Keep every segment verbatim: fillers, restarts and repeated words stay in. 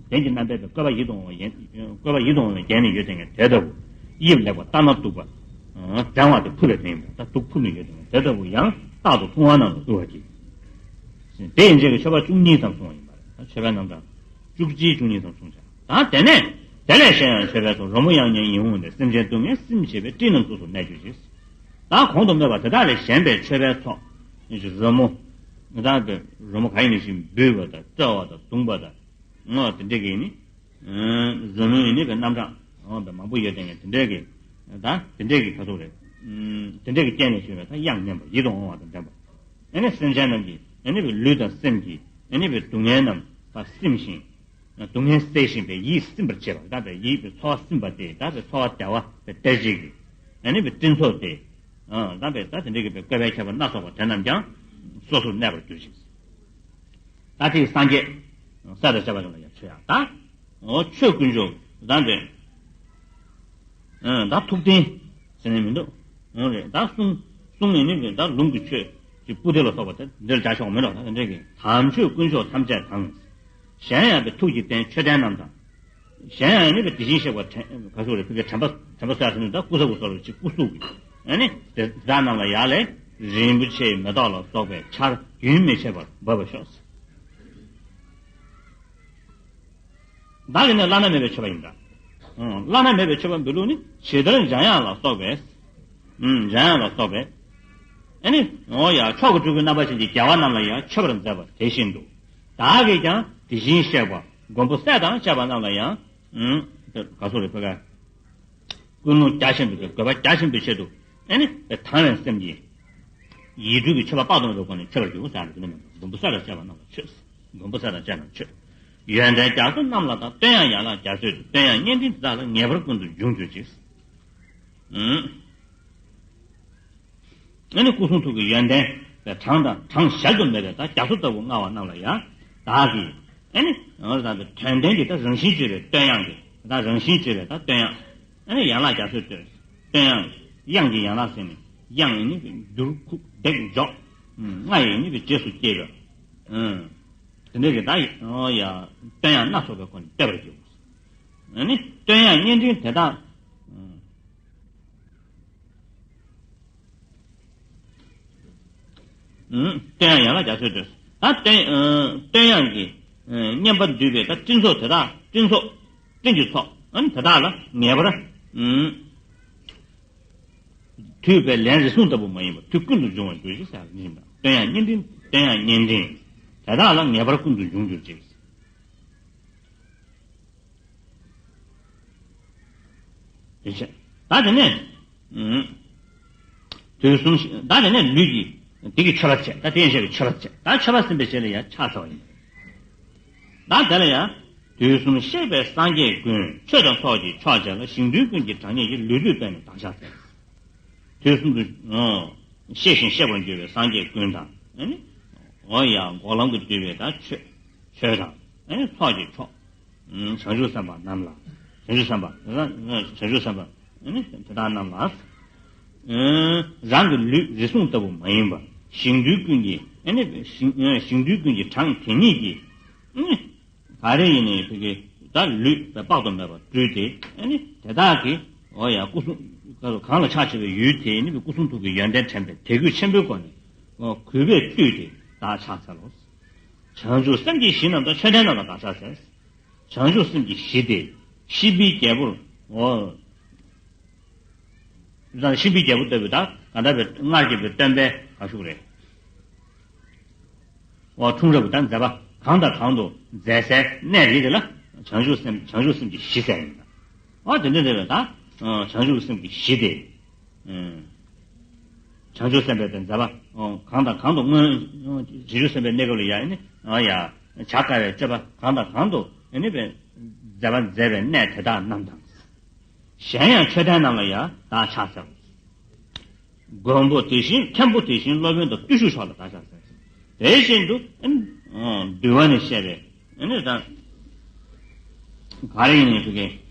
དོན་གྱི་རྣམ་པའི་བཀོད་པ་ཡིད་དུ་འོང་བ་ཡན་བཀོད་པ་ཡིད་དུ་འོང་བའི་རྒྱན་ནི་ཡོད་དེ་ངས་དེ་ལྟ་བུ། དབྱིབས་ལེགས་པ་ལྟ་ན་སྡུག་པ། བྲན་བ་དེ་ཕུབ་པའི་དོན་ཡིན་པ་ད་སྡུག་ཕུབ་ནས་ཡོད་དེ་ངས་དེ་ལྟ་བུ་ཡང་རྟག་ཏུ་མཐོང་བ་རྣམས་ལ་གསོལ་བ་གྱིས། དེ་ཡན་ཆད་ཀྱི་མཆོད་པ་བཅུ་གཉིས་ཙམ་གསུངས་པ་ཡིན་པ་རེད། མཆོད་པའི་རྣམ་གྲངས་བཅུ་གཅིག་བཅུ་གཉིས་ཙམ་གསུངས་བྱ། ད་དེ་ནས་དེ་ལས་གཞན་ཡང་མཆོད་པའི་ཚོགས། རོལ་མོ་དབྱངས་སྙན་ཉི་འོང་སྟེ། སེམས་ཅན་སྡུག་བསྔལ་སིམ་བྱེད་པའི་སྤྲིན་རྣམས་ཚོགས་སུ་གནས་གྱུར་ཅིག་ད་གོང་དུ་སྨོས་པ་དེ་དག་ལས་གཞན་པའི་མཆོད་པའི་ཚོགས། རོལ་མོ། ད་དེ་རོལ་མོ་ག་ཡིན་ནི་ཞིག་འབུད་པ་དང་བཙོ་བ་དང་བརྡུང་པ་དང་། ངོ་དེ་འདྲས་ཀྱི་ནི། རོལ་མོ་ཡིན་ནི་པའི་རྣམ་གྲངས་འོང་པའི་མང་པོ་ཡོད་དེ་ངས་དེ་འདྲས་ཀྱི། ད་དེ་འདྲས་ཀྱི་ག་ཚོད་རེད། དེ་འདྲས་ཀྱི་རྐྱེན་ལས་བྱུང་བའི་ད་དབྱངས་སྙན་པ་ཡིད་དུ་འོང་བ་དང་ལྡན་པ། ཨ་ནི་སེམས་ཅན་རྣམས་ཀྱི་ཨ་ནི་པའི་ལུས་དང་སེམས་ཀྱི་ཨ་ནི་པའི་སྡུག་བསྔལ་རྣམས་ད་སིམ་ཞིང་། སྡུག་བསྔལ་སེལ་བཞིན་པའི་ཡིད་སིམ་པར་བྱེད་པ་ད་པའི་ཡིད་པའི་ཚོར་བ་སིམ་པ་སྟེ་ད་པའི་ཚོར་བ་བདེ་བ་པའི་ལྟ་བྱེད་ཀྱི་ཨ་ནི་པའི་སྤྲིན་ཚོགས་ཏེ། ད་པའི་ད་དེ་འདྲའི་གི་པའི་བཀོད་པའི་ཁྱད་པར་སྣ་ཚོགས་པ་དེ་རྣམས་ཀྱང་སོ་སོར་གནས་པར་གྱུར་ཅིག་ད་དེའི་སངས་རྒྱས་སྲས་དང་བཅས་པ་རྣམས་ལ་ཡང་མཆོད་ཡ་ད། འོ་ཆོས་དཀོན་མཆོག་ད་པའི། ད་ཐུགས་རྟེན་ཟེར་ནས་མི་འདུག་འོ་རེད་ད་གསུང་གསུང་ནས་ནི་ད་ལུང་གི་ཆོས་ཀྱི་པུ་དེ་ལ་སོགས་པ་དེ་འདིར་བྱ་ཆོག་མི་འགྲོ་ད་དེ་འདྲའི་གི་དམ་ཆོས་དཀོན་མཆོག་ཐམས་ཅད་དང་། གཞན་ཡང་པའི་ཐུགས་ཀྱི་རྟེན་མཆོད་རྟེན་རྣམས་དང་། གཞན་ཡང་ནི་པའི་དེ་བཞིན་གཤེགས་པ་དྲན་ག་ཚོད་རེད་ཕ་གི་དྲན་པ་དྲན་པ་གསོ་ཡ་ཟེར་ནས་ད་སྐུ་ས་སྐུ་ས་ལ་ཅིག་སྐུ་གཟུགས་ཀྱི་ཨ་ནི་དེ་དག་རྣམས་ལ་ཡར་ལས་རིན་པོ་ཆེའི་མེ་ཏོག་ལ་སོགས་པའི་ཆར་རྒྱུན་མི་ཆད་པར་འབབ་པར་ཤོག་བདག་གིས་ནི་བླ་ན་མེད་པའི་མཆོད་པ་ཡིན་འདྲ། བླ་ན་མེད་པའི་མཆོད་པ་འབུལ་ལུགས་ནི་ཇི་ལྟར་འཇམ་དབྱངས་ལ་སོགས་པས། འཇམ་དབྱངས་ལ་སོགས་པས། ཨ་ནི་འོ་ཡ་མཆོག་གི་སྤྲུལ་སྐུ་རྣམ་པ་ཅན་གྱི་རྒྱལ་བ་རྣམས་ལ་ཡང་མཆོད་པར་མཛད་པ་དེ་བཞིན་དུ། བདག་གིས་ཀྱང་དེ་བཞིན་གཤེགས་པ་མགོན་པོ་སྲས་དང་བཅས་པ་རྣམས་ལ་ཡང་། ག་ཚོད་རེད་ཕ་ག་ཀུན་སློང་རྒྱ་ཆེན་པོས་དགོས་པ་རྒྱ་ཆེན་པོའི་ཆེད་དུ་ཨ་ནི་དང་བའི་སེམས་ཀྱིས་ཡིད་སྤྲུལ་གྱི་མཆོད་པ་དཔག་ཏུ་མེད་པའི་སྒོ་ནས་མཆོད་པར་འགྱུར་ཟེར་ནས་མགོན་པོ་སྲས་དང་བཅས་པ་རྣམས་ལ་མཆོད། མགོན་པོ་སྲས་དང་བཅས་རྣམས་མཆོད། ཡོན་ཏན་རྒྱ་མཚོ་རྣམས་ལ་དང་། བསྟོད་དབྱངས་ཡན་ལག་རྒྱ་མཚོས་བསྟོད། བསྟོད་དབྱངས་སྙན་སྤྲིན་དེ་དག་ལ། ངེས་པར་ཀུན་ཏུ་འབྱུང་གྱུར་ཅིག་ཨ་ནི་སྐུ་གསུང་ཐུགས་ཀྱི་ཡོན་ཏན་པའི་གྲངས་དང་གྲངས་གཞལ་དུ་མེད་པའི་ད་རྒྱ་མཚོ་ལྟ་བུ་མངའ་བ་རྣམས་ལ་ཡང་བདག་གིས་ཨ་ནི་ང་རང་གི་དོན་ལྡན་གྱི་ད་རང་བཞིན་བརྗོད་པའི་བསྟོད་དབྱངས་ཀྱི་ད་རང་བཞིན་བརྗོད་པའི་ད་བསྟོད་དབྱངས་ཨ་ནི་ཡན་ལག་རྒྱ་མཚོས་བསྟོད། བསྟོད་དབྱངས་དབྱངས་ཀྱི་ཡན་ལག་ཟེར་ནས་དབྱངས་ཡིན་ནི་འགྱུར་ཁུག་འདེགས་འཇོག་ལྔ་ཡིན་ནི་རྗེས་སུ་སྐྱེས་པའི་དེ་འདྲ་གི་ད་ཡ་བསྟོད་དབྱངས་སྣ་ཚོགས་པའི་སྒོ་ནས་བསྟོད་པར་འགྱུར། ཨ་ནི་བསྟོད་དབྱངས་སྙན་སྤྲིན་དེ་དག་བསྟོད་དབྱངས་ཡན་ལག་རྒྱ་མཚོས་བསྟོད། ད་བསྟོད་བསྟོད་དབྱངས་ཀྱི་སྙན་པ་འདུས་པའི་ད་སྤྲིན་ཚོགས་དེ་དག་སྤྲིན་ཚོགས་སྤྲིན་གྱི་ཚོགས་ཨ་ནི་དེ་དག་ལ་ངེས་པར་དུས་པའི་ལན་རེ་ཟུང་ལྟ་བུ་མ་ཡིན་པར་དུས་ཀུན་ཏུ་འབྱུང་བར་འགྱུར་ཞིང་ཟེར་བ་ནི་བསྟོད་དབྱངས་སྙན་སྤྲིན་བསྟོད་དབྱངས་སྙན་སྤྲིན་དེ་དག་ལ་ངེས་པར་ཀུན་ཏུ་འབྱུང་གྱུར་ཅིག་རེད་བྱས། ད་དེ་ནས། དུས་གསུམ་ཞིག་ད་དེ་ནས་ལུས་ཀྱི་དེ་གི་མཆོད་པ་བྱས་ད་དེ་ཡན་ཆད་ཀྱི་མཆོད་པ་བྱས་ད་མཆོད་པ་ཟིན་པའི་རྗེས་ལ་ཡང་ཕྱག་འཚལ་བ་ཡིན། ད་དེ་ལ་ཡང་། དུས་གསུམ་གཤེགས་པའི་སངས་རྒྱས་ཀུན། ཆོས་དང་ཚོགས་ཀྱི་མཆོག་བྱས་ལ། ཞིང་རྡུལ་ཀུན་གྱི་གྲངས་སྙེད་ཀྱི། ལུས་བཏུད་པས་ནི་བདག་ཕྱག་འཚལ། དུས་གསུམ་དུ་གཤེགས་ཤིང་གཤེགས་པར་གྱུར་པའི་སངས་རྒྱས་ཀུན་དང་། ཨ་ནི། འོ་ཡ་འགོག་ལམ་གྱིས་བསྡུས་པའི་ད་ཆོས་ཆོས་དང་། ཨ་ནི་ཚོགས་ཀྱི་མཆོག་བྱང་ཆུབ་སེམས་དཔའ་རྣམས་ལ། བྱང་ཆུབ་སེམས་དཔའ། བྱང་ཆུབ་སེམས་དཔའ། ཨ་ནི་དེ་དག་རྣམས་ལ། རང་གི་ལུས་རེ་ཟུང་ལྟ་བུ་མ་ཡིན་པ། ཞིང་རྡུལ་ཀུན་གྱི། ཨ་ནི་ཞིང་ཞིང་རྡུལ་ཀུན་གྱི་གྲངས་དེ་ཉིད་ཀྱིས། ཨ་ནི་ག་རེ་ཡིན་ནའི་ཕ་གི་ད་ལུས་དཔག་ཏུ་མེད་པར་སྤྲུལ་ཏེ། ཨ་ནི་དེ་དག་གིས་འོ་ཡ་སྐུ་གསུང་གང་ལ་ཕྱག་བྱེད་པའི་ཡུལ་དེ་ནི་སྐུ་གསུང་ཐུགས་ཀྱི་ཡོན་ཏན་དྲན་པའི་དད་གུས་ཆེན་པོའི་སྒོ་ནས་གུས་པས་བཏུད་དེ་བདག་ཕྱག་འཚལ་ལོ། བྱང་ཆུབ་སེམས་ཀྱི་གཞི་རྣམས་དང་། མཆོད་རྟེན་རྣམས་ལ་བདག་ཕྱག་འཚལ། བྱང་ཆུབ་སེམས་ཀྱི་གཞི་དེ་ཤིང་པའི་རྒྱལ་པོར་འོ། ཤིང་པའི་རྒྱལ་པོ་ལྟ་བུའི་ད་ག་འདྲ་བའི་སྔར་གྱི་བའི་སྟོན་པའི་ག་ཤུག་རེད། འོ་འཁྲུངས་རབས་ཀྱི་ད་མཛད་པ་གང་དང་གང་དུ་མཛད་སའི་གནས་རེད་དེ་ལ་བྱང་ཆུབ་སེམས་བྱང་ཆུབ་སེམས་ཀྱི་གཞི་ཟེར་ཡིན་ད། འོ་དེ་འདྲ་རེད་པས་ད། བྱང་ཆུབ་སེམས་ཀྱི་གཞི་དེ། བྱང་ཆུབ་སེམས་དཔའི་དེ་མཛད་པ་གང་དང་གང་དུ་མངོན། བྱང་ཆུབ་སེམས་དཔའི་གནས་སྐབས་ལ་ཡང་ནི་ཡ་བྱ་དཀའ་བའི་སྤྱོད་པ་གང་དང་གང་དུ་ནི་པའི་མཛད་པ་མཛད་པའི་གནས་དེ་དག་རྣམས་དང་། གཞན་ཡང་མཆོད་རྟེན་རྣམས་ལ་ཡང་བདག་ཕྱག་འཚལ། མགོན་པོ་དེ་བཞིན་མཁན་པོ་དེ་བཞིན་སློབ་དཔོན་དང་བརྟུལ་ཞུགས་མཆོག་ལ་བདག་ཕྱག་འཚལ། དེ་བཞིན་དུ་འདུལ་བ་ནས་བཤད་པའི་ཨ་ནི་ད་ག་རེ་ཡིན་ནའི་ཕ་གི་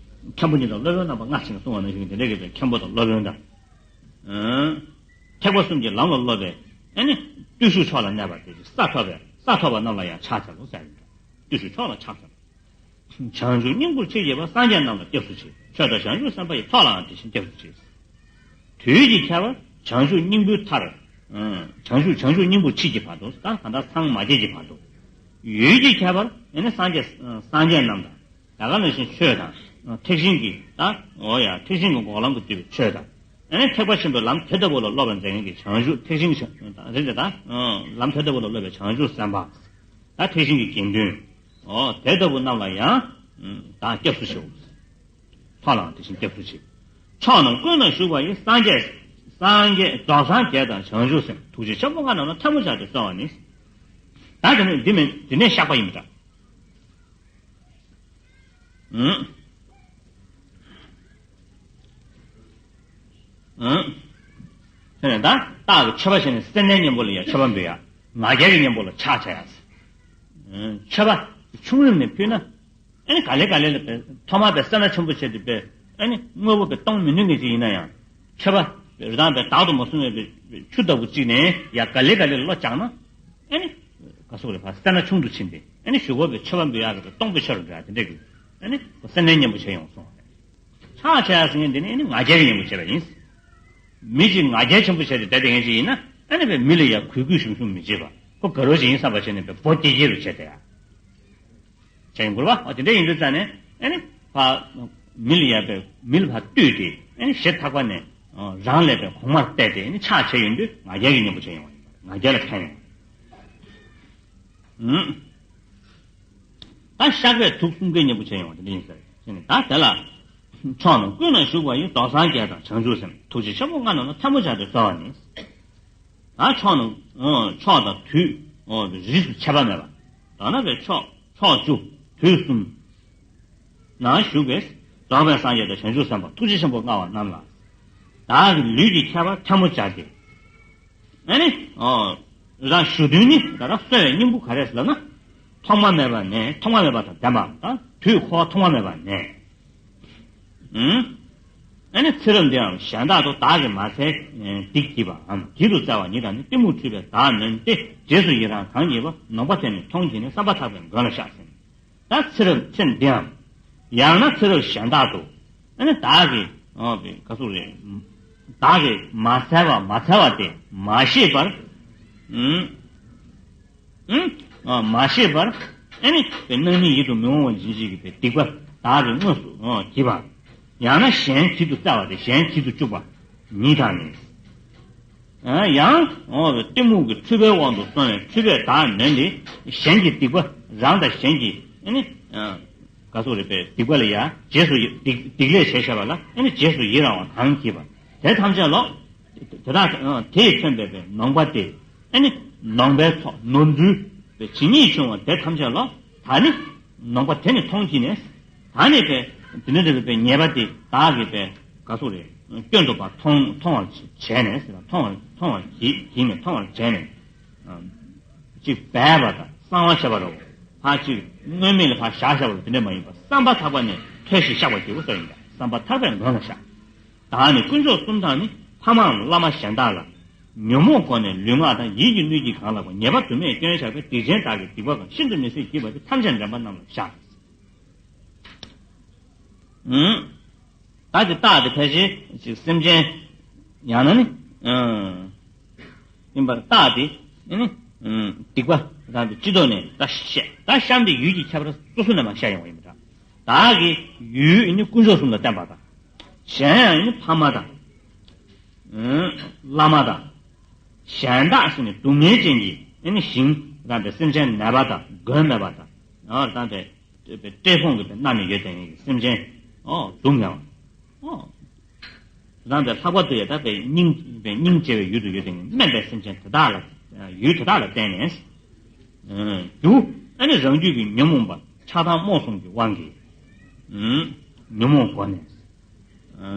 མཁན་པོ་གཉིས་དང་སློབ་དཔོན་རྣམ་པ་ལྔ་ཞིག་གསུངས་པ་ནང་བཞིན་དེ་འདྲ་གི་མཁན་པོ་དང་སློབ་དཔོན་དང་། ཐེག་པ་གསུམ་གྱི་ལམ་ལ་སློབ་པའི་ཨ་ནི་བརྟུལ་ཞུགས་མཆོག་ལ་གནས་པ་དེ་ས་ཐོབ་པའི་ས་ཐོབ་པ་རྣམས་ལ་ཡང་ཕྱག་འཚལ་ལོ་ཟེར་ཡིན། བརྟུལ་ཞུགས་མཆོག་ལ་ཕྱག་འཚལ། བྱང་ཆུབ་སྙིང་པོར་ཆེས་བགྱིས་པ། སངས་རྒྱས་རྣམས་ལ་སྐྱབས་སུ་མཆི། ཆོས་དང་བྱང་ཆུབ་སེམས་དཔའ་ཡི། ཚོགས་ལའང་དེ་བཞིན་སྐྱབས་སུ་མཆི། དུས་ཀྱི་ཁྱད་པར་བྱང་ཆུབ་སྙིང་པོའི་མཐར། བྱང་ཆུབ་བྱང་ཆུབ་སྙིང་པོར་མཆིས་ཀྱི་བར་དུ། ད་གང་ལྟར་སངས་མ་རྒྱས་ཀྱི་བར་དུ། ཡུལ་གྱི་ཁྱད་པར་ཨེ་ནི་སངས་རྒྱས་སངས་རྒྱས་རྣམས་དང་། ད་ག་ནང་བཞིན་ཆོས་དང་། ཐེག་ཆེན་གྱི་ད་འོ་ཡ་ཐེག་ཆེན་གྱི་འགོག་ལམ་དུ་བསྡུས་པའི་ཆོས་དང་། ཨེ་ནི་ཐེག་པ་ཆེན་པོའི་ལམ་དེ་ལྟ་བུ་ལ་སློབ་པར་མཛད་མཁན་གྱི་བྱང་ཆུབ་ཐེག་ཆེན་གྱི་རེད་དེ། ད་ལམ་དེ་ལྟ་བུ་ལ་སློབ་པའི་བྱང་ཆུབ་སེམས་དཔའ། ད་ཐེག་ཆེན་གྱི་དགེ་འདུན། འོ་དེ་ལྟ་བུ་རྣམས་ལ་ཡང་ད་སྐྱབས་སུ་མཆིའོ། ཚོགས་ལའང་དེ་བཞིན་སྐྱབས་སུ་མཆི། ཕྱོགས་རྣམས་ཀུན་ན་བཞུགས་པ་ཡི། སངས་རྒྱས་སངས་རྒྱས་རྫོགས་སངས་རྒྱས་དང་བྱང་ཆུབ་སེམས། ཐུགས་རྗེ་ཆེན་པོ་མངའ་རྣམས་ལ། ཐལ་མོ་སྦྱར་ཏེ་གསོལ་བ་ནི། ད་དེ་ནས་འདི་མིན་འདི་ནས་བཤགས་པ་ཡིན་པ་འདྲ། ཨུམ། ཨུམ། དེ་ནས་ད་རྟགས་ཀྱི་མཆོད་པ་བྱས་ནས་སེར་སྣའི་གཉེན་པོ་ལ་ཡང་མཆོད་པ་འབུལ་ཡ། ང་རྒྱལ་གྱི་གཉེན་པོ་ལ་ཕྱག་བྱ་ཡ། ཨུམ། མཆོད་པ་ཆུང་རིམ་ནས་ཕུལ་ན། ཨ་ནི་ག་ལེ་ག་ལེ་ལ་བས་ཐོག་མར་བས་སེར་སྣ་ཆེན་པོ་བྱས་ཏེ་བས་ཨ་ནི་དངོས་པོ་བས་གཏོང་མི་ནུས་མཁན་ཅིག་ཡིན་ན་ཡང་། མཆོད་པ་རི་དྭགས་བས་བདག་ཏུ་མ་བཟུང་བའི་བས་ཆུ་ལྟ་བུ་གཅིག་ནས་ཡ་ག་ལེ་ག་ལེ་ལ་བློ་སྦྱངས་ན། ཨ་ནི་ག་སོགས་རེ་བ་སེར་སྣ་ཆུང་དུ་ཕྱིན་ཏེ་ཨ་ནི་གཞུག་གུ་བས་མཆོད་པ་འབུལ་ཡག་གི་བས་གཏོང་བའི་ཆ་རུ་འགྲོ་ཡ་དེ་འདྲ་གི་ཨ་ནི་སེར་སྣའི་གཉེན་པོ་བྱས་ཡོང་སོང་། ཕྱག་བྱ་ཡ་ཟེར་མཁན་དེ་ནི་ཨ་ནི་ང་རྒྱལ་གྱི་གཉེན་པོ་བྱས་པ་ཡིན། མི་གཅིག་ང་རྒྱལ་ཆེན་པོ་བྱས་ཏེ་བསྡད་བསྡད་མཁན་ཅིག་ཡིན་ན་ཨ་ནི་བས་མི་ལ་ཡ་གུས་གུས་ཞུམ་ཞུམ་མི་བྱེད་པ། ཁོ་དགའ་རོགས་ཅིག་ཡིན་བསམ་པ་བྱས་ནས་བས་འབོ་སྐྱེ་སྐྱེ་རུ་བྱས་བསྡད་ཡ། བྱས་ཡིན་དགོས་པ། འོ་དེ་འདྲ་ཡིན་དུས་ཙང་ནས་ཨ་ནི་ཕ་མི་ལ་ཡ་བས་མི་ལ་ཕར་བཏུད་དེ་ཨ་ནི་ཞེ་ཐག་པ་ནས་རང་ལས་བས་གོང་མར་བལྟས་ཏེ་ཨ་ནི་ཕྱག་བྱས་ཡོང་དུས་ང་རྒྱལ་གྱི་གཉེན་པོ་བྱས་ཡོང་བ་ཡིན་པ། ང་རྒྱལ་ལ་ཕན་ཡོང་། ཨུམ། ད་བཤགས་པས་དུག་གསུམ་ཀའི་གཉེན་པོ་བྱས་ཡོང་བ་དེ་འདྲ་ཡིན་ཟེར། བྱས་ནས་ད་དེ་ལ། ཕྱོགས་རྣམས་ཀུན་ན་བཞུགས་པ་ཡི། རྫོགས་སངས་རྒྱས་དང་བྱང་ཆུབ་སེམས། ཐུགས་རྗེ་ཆེན་པོ་མངའ་རྣམས་ལ། ཐལ་མོ་སྦྱར་ཏེ་གསོལ་བ་ནི། ད་ཕྱོགས་རྣམས་ཕྱོགས་དང་དུས་རིས་སུ་ཆད་པ་མེད་པ། ད་ནི་བས་ཕྱོགས་ཕྱོགས་བཅུ་དུས་གསུམ། ན་བཞུགས་པའི་རྫོགས་པའི་སངས་རྒྱས་དང་བྱང་ཆུབ་སེམས་དཔའ་ཐུགས་རྗེ་ཆེན་པོ་མངའ་བ་རྣམས་ལ། བདག་གི་ལུས་ཀྱི་ཁྱད་པར་ཐལ་མོ་སྦྱར་ཏེ། ཨ་ནི། ཨོ། རང་ཞུ་དོན་ནི་ད་རང་གསོལ་བའི་སྙིང་པོ་ག་རེ་ཟེར་ལབ་ན། ཐོག་མ་མེད་པ་ནས་ཐོག་མ་མེད་པ་དང་ལྡན་པ་དང་དུས་འཁོར་བ་ཐོག་མ་མེད་པ་ནས། ཨུམ། ཨ་ནི་ཚེ་རབས་འདིའམ་གཞན་དག་ཏུ། བདག་གིས་མ་བཙལ་སྡིག་བགྱིས་པའམ། བགྱིད་དུ་སྩལ་བ་ཉིད་དང་ནི། གཏི་མུག་འཁྲུལ་པས་བདག་ནོན་ཏེ། རྗེས་སུ་ཡི་རང་གང་བགྱིས་པ། ནོངས་པ་དེ་ནི་མཐོང་བགྱིས་ནས། བསམ་པ་ཐག་པས་མགོན་ལ་བཤགས་ཟེར། ད་ཚེ་རབས་ཚེ་འདིའམ། ཡང་ན་ཚེ་རབས་གཞན་དག་ཏུ། ཨ་ནི་བདག་གིས་ཨོ་བི་ག་ཟུག་རེད། བདག་གིས་མ་བཙལ་བ་མ་བཙལ་བ་དེ་མ་ཤེས་པར། ཨུམ། ཨུམ། ཨ་མ་ཤེས་པར། ཨ་ནི་བའི་རྣམ་སྨིན་ཡིད་དུ་མི་འོང་བ་འབྱིན་བྱེད་ཀྱི་བའི་སྡིག་པ་བདག་གིས་དངོས་སུ་ཨོ་བགྱིས་པ། ཡང་ན་གཞན་བགྱིད་དུ་སྩལ་བ་དེ་གཞན་བགྱིད་དུ་བཅུག་པ་ཉིད་དང་ནི། ཡང་འོ་གཏི་མུག་གི་འཁྲུལ་པའི་དབང་དུ་སོང་བའི་འཁྲུལ་པས་བདག་ནོན་ཏེ། གཞན་གྱི་སྡིག་པ་རང་དང་གཞན་གྱི་ཨ་ནི་ག་ཟུག་རེད་པས་སྡིག་པ་ལ་ཡ་རྗེས་སུ་ཡི་སྡིག་སྡིག་ལས་བྱས་བྱས་པ་ལ་ཨ་ནི་རྗེས་སུ་ཡི་རང་བ་གང་བགྱིས་པ་དེ་ཐམས་ཅད་ལོ། དེ་དག་དེས་མཚོན་པའི་པའི་ནོངས་པ་སྟེ། ཨ་ནི་ནོངས་པའི་ཚོགས་ནོར་འཁྲུལ་པའི་ཇི་སྙེད་བྱུང་བ་དེ་ཐམས་ཅད་ལོ། ད་ནི་ནོངས་པ་དེ་ནི་མཐོང་བགྱིས་ནས། ད་ནི་པའི་དེ་ནི་རེ་བའི་པའི་ཉེས་པ་དེ་བདག་གིས་པའི་ག་ཟུག་རེད། སྐྱོན་དུ་པ་མཐོང་མཐོང་བར་བྱས་ནས་ཟེར་ན་མཐོང་བར་མཐོང་བར་བགྱིས་བགྱིས་ནས་མཐོང་བར་བྱས་ནས། ཅིག་སྦས་པ་དང་གསང་བ་བྱས་པ་རེད། ཕར་ཅིག་དངོས་མེད་ལ་ཕར་བཞག་བཞག་པ་དེ་འདྲ་མ་ཡིན་པར་བསམ་པ་ཐག་པ་ནས་ཐོས་ཤིང་བཤགས་པར་བགྱིའོ་ཟེར་ཡིན་པས་བསམ་པ་ཐག་པས་མགོན་ལ་བཤགས། བདག་ནི་དཀོན་མཆོག་གསུམ་དང་ནི། ཕ་མའམ་བླ་མ་གཞན་དག་ལ། ཉོན་མོངས་སྒོ་ནས་ལུས་ངག་དང་། ཡིད་ཀྱི་སྣོད་ཀྱིས་གང་ལགས་པ། ཉེས་པ་དུ་མས་སྐྱོན་བཤགས་པའི། སྡིག་ཅན་བདག་གི་སྡིག་པ་གང་། ཤིན་ཏུ་མི་བཟད་བགྱིས་པ་དེ། ཐམས་ཅད་འདྲེན་པ་རྣམས་ལ་བཤགས། ཨུམ། ད་དེ་རྟགས་དེ་ཕལ་ཆེར་ཅིག་སེམས་ཅན་ཡང་ན་ནི་ཨུམ་ཡིན་པར་རྟགས་དེ་ནི་ཨུམ་སྡིག་པ་རང་གི་སྤྱི་ལྡོག་ནས་ད་བཤད་ད་གཤམ་དེ་ཡུལ་གྱི་ཁྱད་པར་སོ་སོ་ནས་མ་བཤད་ཡོང་བ་ཡིན་པ་འདྲ། བདག་གི་ཡུལ་ནི་དཀོན་མཆོག་གསུམ་ལ་བརྟེན་པ་དང་། གཞན་ཡང་ནི་ཕ་མ་དང་། བླ་མ་དང་། གཞན་དག་ཟེར་ནས་སྡུག་བསྔལ་ཅན་གྱི་ཨེ་ནི་ཞིང་རང་དང་སེམས་ཅན་ནད་པ་དང་མགོན་མེད་པ་དང་། ཨ་རང་དང་བཀྲེས་སྐོམ་གྱི་མནར་ནས་ཡོད་དེ་ངེས་ཀྱི་སེམས་ཅན། ཨོ་སྡུག་བསྔལ་བ། ཨོ་རང་དང་ལྷག་པར་དུ་ཡང་དག་པའི་སྙིང་པའི་སྙིང་རྗེ་བའི་ཡུལ་དུ་ཡོད་དེ་ངེས་དམན་པའི་སེམས་ཅན་དེ་དག་ལ་ཡུལ་དེ་དག་ལ་བརྟེན་ནས། རྒྱུ་ཨེ་ནི་རང་རྒྱུད་ཀྱི་ཉོན་མོངས་པ་ཆགས་སྡང་རྨོངས་གསུམ་གྱི་དབང་གིས། ཉོན་མོངས་སྒོ་ནས།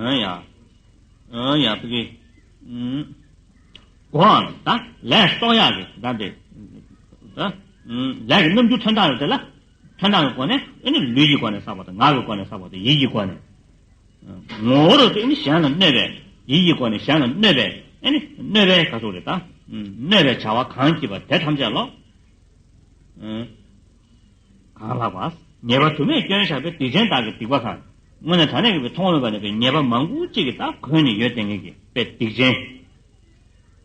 ཡ། ཡ་ཕ་གི། གོའམ་ད་ལས་གསོག་ཡག་གི་ད་འདི། ད་ལས་ཀྱི་རྣམ་འགྱུར་ཐོན་སྟངས་ཡོད་དེ་ལ། ཐོན་སྟངས་ཀྱི་སྒོ་ནས་ཨེ་ནི་ལུས་ཀྱི་སྒོ་ནས་བསགས་པ་དང་ངག་གི་སྒོ་ནས་བསགས་པ་དང་ཡིད་ཀྱི་སྒོ་ནས། ངོ་བོ་རང་ཚོ་ཨེ་ནི་གཞན་ལ་གནོད་པའི་ཡིད་ཀྱི་སྒོ་ནས་གཞན་ལ་གནོད་པའི་ཨེ་ནི་གནོད་པའི་ག་ཚོད་རེད་ད། གནོད་པའི་བྱ་བ་གང་བགྱིས་པ་དེ་ཐམས་ཅད་ལོ། གང་ལགས་པ། ཉེས་པ་དུ་མས་སྐྱོན་བཞག་པའི་སྡིག་ཅན་དག་གི་སྡིག་པ་གང་། དངོས་གནས་དྲང་གནས་ཀྱི་མཐོང་མེད་པ་ནས་པའི་ཉེས་པ་མང་པོ་གཅིག་གིས་ད་གོས་ནས་ཡོད་བསྡད་མཁན་གྱི་པའི་སྡིག་ཅན།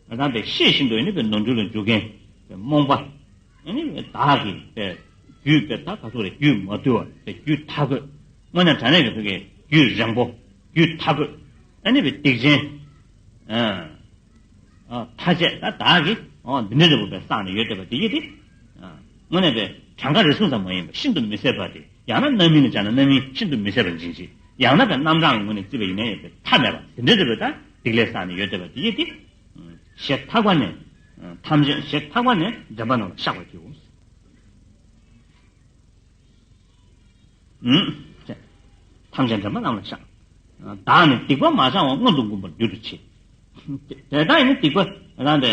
ང་དང་པའི་ཤེས་བཞིན་དུ་ཡིན་ནི་པའི་ནོར་འཁྲུལ་ལ་འཇུག་མཁན་པའི་རྨོངས་པ། ཨ་ནི་བདག་གིས་པའི་རྒྱུད་པའི་ད་ག་ཚོད་རེད། རྒྱུད་མ་དུལ་བ་པའི་རྒྱུད་མཐའ་འཁོད། དངོས་གནས་དྲང་གནས་ཀྱི་བོད་ཀྱི་རྒྱུད་རིང་པོ། རྒྱུད་མཐའ་འཁོད། ཨ་ནི་བའི་སྡིག་ཅན། ཨ། ཨ། ཐ་ཆད་ད་བདག་གིས་ཨོ་འདི་འདྲ་འདྲ་པོ་པའི་བསགས་ནས་ཡོད་བསྡད་པ་དེ་ཡིན་ཏེ། ཨ། དངོས་གནས་པའི་གྲངས་ཀ་རེ་ཟུང་ཙམ་མ་ཡིན་པ་ཤིན་ཏུ་མི་བཟད་པ་དེ། ཡང་ན་རྣམ་སྨིན་ལ་སྦྱར་ན་རྣམ་སྨིན་ཤིན་ཏུ་མི་བཟད་པ་འབྱིན་བྱེད། ཡང་ན་པའི་རྣམ་གྲངས་ཀྱི་ངོས་ནས་བརྩིས་པ་ཡིན་ན་ཡང་པའི་མཐའ་མེད་པ་དེ་འདྲ་འདྲ་པོ་ད་སྡིག་ལས་བསགས་ནས་ཡོད་བསྡད་པ་དེ་ཡིན་ཏེ། ཞེས་ཐག་པ་ནས། ཐམས་ཅད་ཞེས་ཐག་པ་ནས་དྲན་པ་རྣམས་ལ་བཤགས་པར་བགྱིའོ། ཐམས་ཅད་དྲན་པ་རྣམས་ལ་བཤགས། བདག་ནི་སྡིག་པ་མ་བྱང་བར་སྔོན་དུ་འགུམ་པར་འགྱུར་དུ་མཆི། དེ་ལྟར་ཡིན་ན་སྡིག་པ་རང་དེ་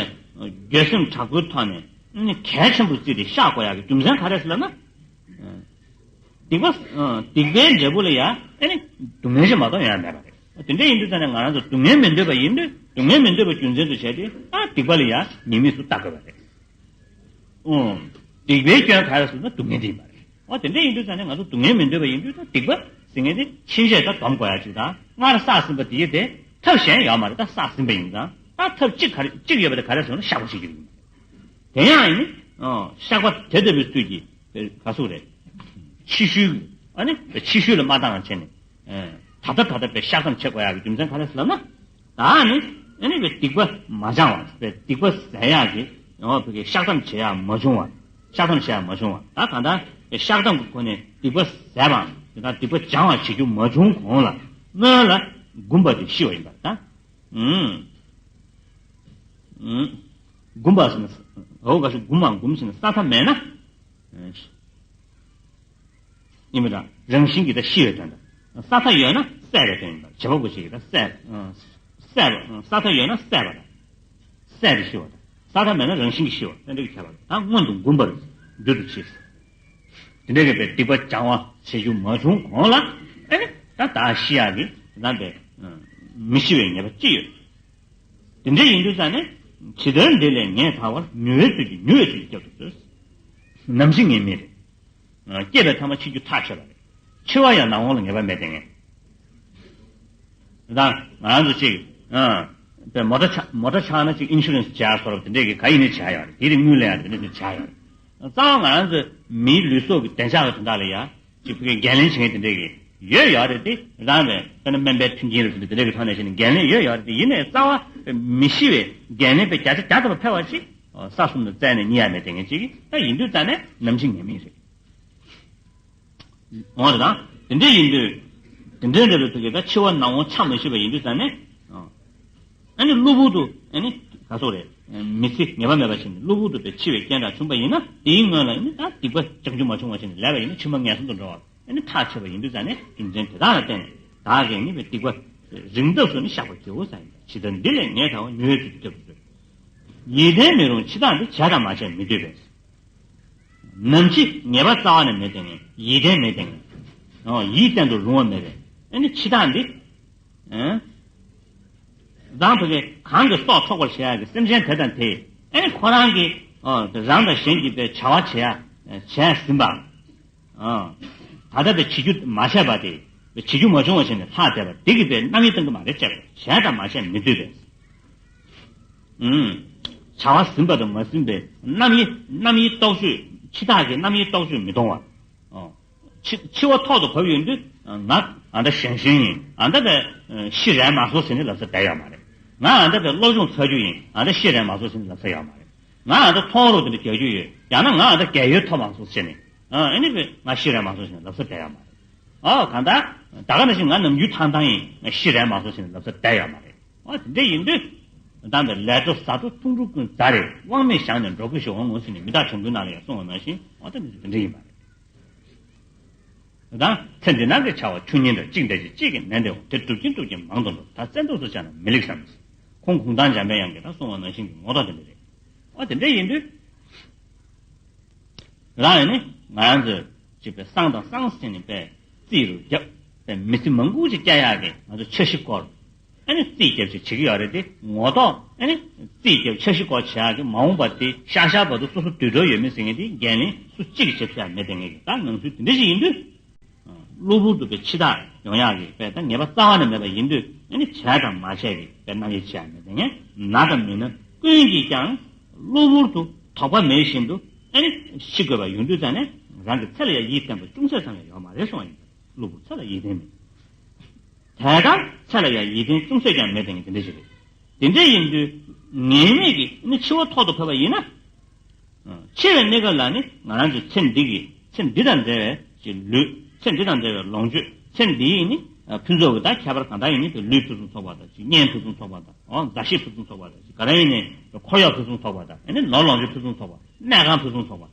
འགྱོད་སེམས་དྲག་པོའི་ཐོག་ནས་ནི་གལ་ཆེན་པོ་བརྩིས་ཏེ་བཤགས་དགོས་ཡག་གི་རྒྱུ་མཚན་ག་རེ་ཟེར་ལབ་ན། སྡིག་པ། སྡིག་པའི་འབྲས་བུ་ལ་ཡང་ཨེ་ནི་སྡུག་བསྔལ་ཞིག་མ་གཏོགས་ཡོང་ཡ་མེད་པ་རེད། དེ་འདྲ་ཡིན་དུས་ཙང་ནས་ང་རང་ཚོ་སྡུག་བསྔལ་མི་འདོད་པ་ཡིན་དུས་སྡུག་བསྔལ་མི་འདོད་པའི་རྒྱུ་མཚན་དུ་བྱས་ཏེ་ཨ་སྡིག་པ་ལ་ཡང་ཉེས་དམིགས་སུ་བལྟ་དགོས་པ་རེད། ཨོ། སྡིག་པའི་སྐྱོན་ག་རེ་ཟེར་ན་སྡུག་བསྔལ་དེ་ཡིན་པ་རེད། ཨོ་དེ་འདྲ་ཡིན་དུས་ཙང་ནས་ང་ཚོ་སྡུག་བསྔལ་མི་འདོད་པ་ཡིན་དུས་ད་སྡིག་པ་ཟེར་མཁན་དེ་ཕྱིན་ཆད་ད་སྡོམ་དགོས་ཡ་ཅིག་དང་སྔར་བསགས་ཟིན་པ་དེ་དེ་ཐབས་གཞན་ཡོད་མ་རེད། ད་བསགས་ཟིན་པ་ཡིན་ཙང་ད་ཐབས་གཅིག་ག་རེ་གཅིག་ཡོད་པ་དེ་ག་རེ་ཟེར་ན་བཤགས་པ་བྱེད་རྒྱུ་ཡིན། དེ་ཡང་ཡིན་ནི། ཨོ་བཤགས་པ་དེ་ལྟ་བུའི་ཚུལ་གྱིས་ག་ཟུག་རེད། ཕྱི་ཤུལ་ཨ་ནི་ཕྱི་ཤུལ་ལ་མ་བཏང་བ་བྱས་ནས་ད་ལྟ་ད་ལྟ་པའི་བཤགས་སྡོམ་བྱེད་དགོས་ཡ་གི་རྒྱུ་མཚན་ག་རེ་ཟེར་ལབ་ན། ད་ནི་ཨ་ནི་པའི་སྡིག་པ་མ་བྱང་བ་པའི་སྡིག་པ་ཟད་ཡག་གི་ཡང་བ་བོད་ཀྱི་བཤགས་སྡོམ་བྱེད་ཡག་མ་བྱུང་བ། བཤགས་སྡོམ་བྱེད་ཡག་མ་བྱུང་བ་ད་གང་ལྟར་པའི་བཤགས་སྡོམ་གྱི་སྒོ་ནས་སྡིག་པ་ཟད་པའམ་དེ་དང་སྡིག་པ་སྦྱང་བ་བྱེད་རྒྱུ་མ་བྱུང་གོང་ལ་སྔོན་ལ་འགུམ་པ་དེ་ཤི་བ་ཡིན་པ་ད། ཨུམ། ཨུམ། འགུམ་པ་ཟེར་ན་འོ་ག་ཤུ་འགུམ་མ་འགུམ་ཟེར་ན་ས་མཐའ་མེད་ན། ཡིན་པ་དང་རང་བཞིན་གྱིས་ད་ཤི་བའི་དོན་དང་། ས་མཐའ་ཡོད་ན་བསད་པའི་དོན་ཡིན་པ་བྱེད་པ་པོ་ཞིག་གིས་ད་བསད། བསད་པ་ས་མཐའ་ཡོད་ན་བསད་པ་དང་། བསད་དེ་ཤི་བ་དང་ས་མཐའ་མེད་ན་རང་བཞིན་གྱིས་ཤི་བ་དེ་འདྲ་གི་ཁྱད་པར་ད་སྔོན་དུ་འགུམ་པར་འགྱུར་དུ་མཆི། དེ་འདྲ་གི་པའི་སྡིག་པ་སྦྱང་བ་བྱེད་རྒྱུ་མ་བྱུང་གོང་ལ་ཨེ་ནི་ད་བདག་ཤི་ཡག་གི་ད་པའི་མི་ཤི་བའི་ངེས་པ་ཅི་ཡོད། དེ་འདྲ་ཡིན་དུས་ཙང་ནས་ཇི་ལྟར་འདི་ལས་ངེས་ཐར་བར་མྱུར་བའི་ཚུལ་གྱིས་མྱུར་བའི་ཚུལ་གྱིས་སྐྱབས་སུ་མཆི། ནམ་འཆི་ངེས་མེད་རེད། སྐྱེས་པའི་མཐའ་མ་འཆི་རྒྱུ་ཐག་ཆོད་པ་རེད། འཆི་བ་ཡང་ནག་འོང་ལ་ངེས་པ་མེད་དེ་ངས། ད་ང་རང་ཚོ་གཅིག་ཨ་པའི་མོ་ཊ་ཆག་མོ་ཊ་ཆག་ན་གཅིག་ཨིན་ཤུ་རན་སི་བྱེད་ཡག་སོགས་དེ་འདྲས་ཀྱི་ག་ཡིན་ནའི་བྱེད་ཡག་ཡོད་རེད། དེ་རིགས་དངུལ་ལེན་ཡག་དེ་འདྲས་ཀྱི་བྱེད་ཡག་ཡོད་རེད། རྩ་བ་ང་རང་ཚོ་མིའི་ལུས་སྲོག་གི་བདེ་འཇགས་ཀྱི་དོན་དག་ལ་ཡ་གཅིག་ཕ་གིའི་འགན་ལེན་བྱེད་མཁན་དེ་འདྲས་ཀྱི་ཡོད་ཡོད་རེད། དེ་རང་རེད། དཔེར་ན་སྨན་པའི་མཐུན་རྐྱེན་རེད། དེ་འདྲས་ཀྱི་ཐོག་ནས་བྱས་ནས་འགན་ལེན་ཡོད་ཡོད་རེད། དེ་ཡིན་ནའི་རྩ་བ་མི་ཤི་བའི་འགན་ལེན་པའི་བརྒྱ་ཆ་བརྒྱ་ཐམ་པ་ཕལ་བ་ཅིག་ས་གསུམ་དུ་བཙལ་ནས་རྙེད་ཡག་མེད་དེ་ངས་གཅིག་གི་ད་ཡིན་དུས་ཙང་ནས་ནམ་འཆི་ངེས་མེད་རེད། འོང་བ་དང་། དེ་འདྲ་ཡིན་དུས། དེ་འདྲའི་འདྲ་བའི་ཚུལ་གྱིས་ད་འཆི་བ་ནག་འོང་ཆ་མི་ཤེས་པ་ཡིན་དུས་ཙང་ནས། ཨ་ནི་གློ་བུར་དུ་ཨ་ནི་ག་སོགས་རེད། མི་ཚེ་ངེས་པ་མེད་པ་ཞིག་ནི་གློ་བུར་དུ་དེ་འཆི་བའི་རྐྱེན་དང་མཚུངས་པ་ཡིན་ན་དེའི་སྔོན་ལ་ཨ་ནི་ད་སྡིག་པ་བྱང་རྒྱུ་མ་བྱུང་བ་ཞིག་ནི་ལས་པ་ཡིན་ན་ཕྱི་མ་ངན་སོང་དུ་འགྲོ་བ་ཨ་ནི་ཐག་ཆོད་པ་ཡིན་དུས་ཙང་ནས་རྒྱུ་མཚན་དེ་དག་ལ་བརྟེན་ནས་བདག་གིས་ནི་བའི་སྡིག་པ་རིང་ཐག་སུ་ནི་བཤགས་པར་བགྱིའོ་ཟེར་ཡིན་པ་ཇི་ལྟར་འདི་ལས་ངེས་ཐར་བར་མྱུར་བའི་ཚུལ་གྱིས་སྐྱབས་སུ་མཆི། ཡིད་བརྟན་མི་རུང་འཆི་བདག་འདི་བྱས་དང་མ་བྱས་མི་སྡོད་པས། ནམ་འཆི་ངེས་པ་རྩ་བ་ནས་མེད་དེ་ངས་ཡིད་བརྟན་མེད་དེ་ངས། ཨོ་ཡིད་བརྟན་དུ་རུང་བ་མེད་པས་ཨ་ནི་འཆི་བདག་འདི། ཨ། རང་བོད་ཀྱི་གང་གི་སྲོག་འཕྲོག་པར་བྱེད་ཡག་གི་སེམས་ཅན་དེ་དང་དེ་ཨ་ནི་ཁོ་རང་གི་ཨོ་རང་དང་གཞན་གྱི་པའི་བྱ་བ་བྱེད་ཡག་བྱས་ཟིན་པ། ཨ། ད་ལྟ་དེ་བྱེད་རྒྱུ་མ་བྱས་པ་དེ་བྱེད་རྒྱུ་མ་བྱུང་བ་བྱས་ནས་ལྷག་བསྡད་པ་འདི་གི་པའི་རྣམ་གཡེང་གཏོང་གི་མ་རེད། བྱས་པ་བྱས་དང་མ་བྱས་མི་སྡོད་པས། ཨུམ། བྱ་བ་ཟིན་པ་དང་མ་ཟིན་པའི་རྣམ་གཡེང་རྣམ་གཡེང་རྟོག་དཔྱོད་འཆི་བདག་གི་རྣམ་གཡེང་རྟོག་དཔྱོད་མི་གཏོང་བར། ཨོ། འཆི་འཆི་བ་ཐོག་ཏུ་བབས་ཡོང་དུས་ང་ཨ་ད་ཞན་ཞན་ཡིན། ཨ་ད་པའི་ཤི་རན་མ་སོང་ཟེར་ནས་ལབ་ས་བསྡད་ཡོད་མ་རེད། ང་ཨ་ད་པའི་སློབ་སྦྱོང་ཚར་རྒྱུ་ཡིན། ཨ་ད་ཤི་རན་མ་སོང་ཟེར་ནས་ལབ་ས་ཡོད་མ་རེད། ང་ཨ་ད་མཐོང་རོགས་དེ་འདྲ་རྒྱག་རྒྱུ་ཡོད། ཡང་ན་ང་ཨ་ད་རྒས་ཡོལ་ཐོབ་མ་སོང་ཟེར་ནས་ཨ་ཨ་ནི་པའི་ང་ཤི་རན་མ་སོང་ཟེར་ནས་ལབ་ས་བསྡད་ཡོད་མ་རེད། ཨོ་གང་ལྟར་ད་ག་ནང་བཞིན་ང་ནམ་རྒྱུན་ཐང་ཐང་ཡིན། ང་ཤི་རན་མ་སོང་ཟེར་ནས་ལབ་ས་བསྡད་ཡོད་མ་རེད། ཨོ་དེ་འདྲ་ཡིན་དུས། ད་ནི་ལས་འཕྲོ་ཟ་འཕྲོ་འཐུང་འཕྲོ་ཀུན་ཛ་རེ་དབང་མེད་བཞག་ནས་འགྲོ་དགོས་ཤོག་འོང་ངོ་ཟེར་ནས་མི་རྟག་གྲོང་ཁྱེར་ནང་ལ་ཡང་གསུངས་པ་ནང་བཞིན་ཨོ་ད་ནི་དེ་འདྲ་ཡིན་པ་རེད། ད་ཚེ་འདི་ནང་གི་བྱ་བ་ཆུ་ཉིན་འདྲ་གཅིག་འདས་ཀྱི་གཅིག་གིས་ནན་ཏེ་འོང་དེ་སྒྲུབ་ཀྱིན་སྒྲུབ་ཀྱིན་མང་དུ་འགྲོ། ད་བཙན་ཐུག་སུ་བྱ་ན་མི་ལེགས་སམ། ཁོང་གུང་ཐང་འཇམ་པའི་དབྱངས་ཀྱིས་ད་གསུངས་པ་ནང་བཞིན་གྱི་ངོ་ཐོག་དེ་འདྲ་རེད། ཨོ་དེ་འདྲ་ཡིན་དུས། རང་ཡིན་ནི་ང་རང་ཚོས་ཅིག་པའི་བསང་དང་བསང་ཟེར་ནས་པའི་རྩིས་རུ་བརྒྱབ་པའི་མི་ཚེ་མང་པོ་ཅིག་བསྐྱལ་ཡག་གི་ང་ཚོ་འཆར་གཞི་བསྐོར། ཨ་ནི་རྩིས་རྒྱབ་ཅིག་བྱེད་ཀྱི་ཡོད་རེད་དེ། ངོ་ཐོག་ཨ་ནི་རྩིས་རྒྱབ་འཆར་གཞི་སྐོར་བྱེད་ཡག་གི་མ་འོངས་པ་དེ་ཤག་ཤག་བར་དུ་སོ་སོ་དུད་འགྲོ་ཡོད་མེད་ཟེར་མཁན་དེ་འགན་ལེན་སུ་གཅིག་གིས་བྱེད་ཐུབ་ཡག་མེད་དེ། ངེས་ཀྱི་ད་ནང་ཚུལ་དེ་འདྲ་ཞིག་ཡིན་དུས། གློ་བུར་དུ་པའི་འཆི་བདག་ཡོང་ཡག་གི་པའི་ད་ངེས་པ་རྩ་བ་ནས་མེད་པ་ཡིན་དུས། ཨ་ནི་བྱས་དང་མ་བྱས་ཀྱི་པའི་རྣམ་དབྱེ་ཕྱེ་ཡག་མེད་དེ། ངས་ན་དང་མི་ན་ཀུན་གྱིས་ཀྱང་གློ་བུར་དུ་དོགས་པ་མེད་བཞིན་དུ་ཨ་ནི་ཤི་དགོས་པ་ཡོང་དུས་ཙང་ནས་རང་གི་ཚེ་ལ་ཡང་ཡིད་བརྟན་པ་ཅུང་ཟད་ཙམ་ཡང་ཡོད་མ་རེད་གསུངས་པ་ཡིན། གློ་བུར་ཚེ་ལ་ཡིད་བརྟན་མེད། དེ་ལྟར་ཚེ་ལ་ཡང་ཡིད་བརྟན་ཅུང་ཟད་ཀྱང་མེད་དེ་ངས་དེ་འདྲ་ཞིག་རེད། དེ་འདྲ་ཡིན་དུས་ངེས་མེད་ཀྱི་ནི་འཆི་བ་ཐོག་ཏུ་ཕེབས་པ་ཡིན་ན། འཆི་བའི་གནས་སྐབས་ལ་ནི་ང་རང་ཚོའི་ཚེ་འདི་གི་ཚེ་འདི་དང་འབྲེལ་བའི་ཅིག་ལུས། ཚེ་འདི་དང་འབྲེལ་བའི་ལོངས་སྤྱོད། ཚེ་འདི་ཡི་ནི་ཕུན་ཚོགས་ཀྱི་ད་ཁྱད་པར་གང་ལྟར་ཡིན་ནི་དེ་ལུས་ཕུན་སུམ་ཚོགས་པ་དང་ཅིག་གཉེན་ཕུན་སུམ་ཚོགས་པ་དང་། འོ་མཛའ་བཤེས་ཕུན་སུམ་ཚོགས་པ་དང་ཅིག་ག་རེ་ཡིན་ནི་འཁོར་གཡོག་ཕུན་སུམ་ཚོགས་པ་དང་། ཨ་ནི་ནོར་ལོངས་སྤྱོད་ཕུན་སུམ་ཚོགས་པ། གནས་ཁང་ཕུན་སུམ་ཚོགས་པ།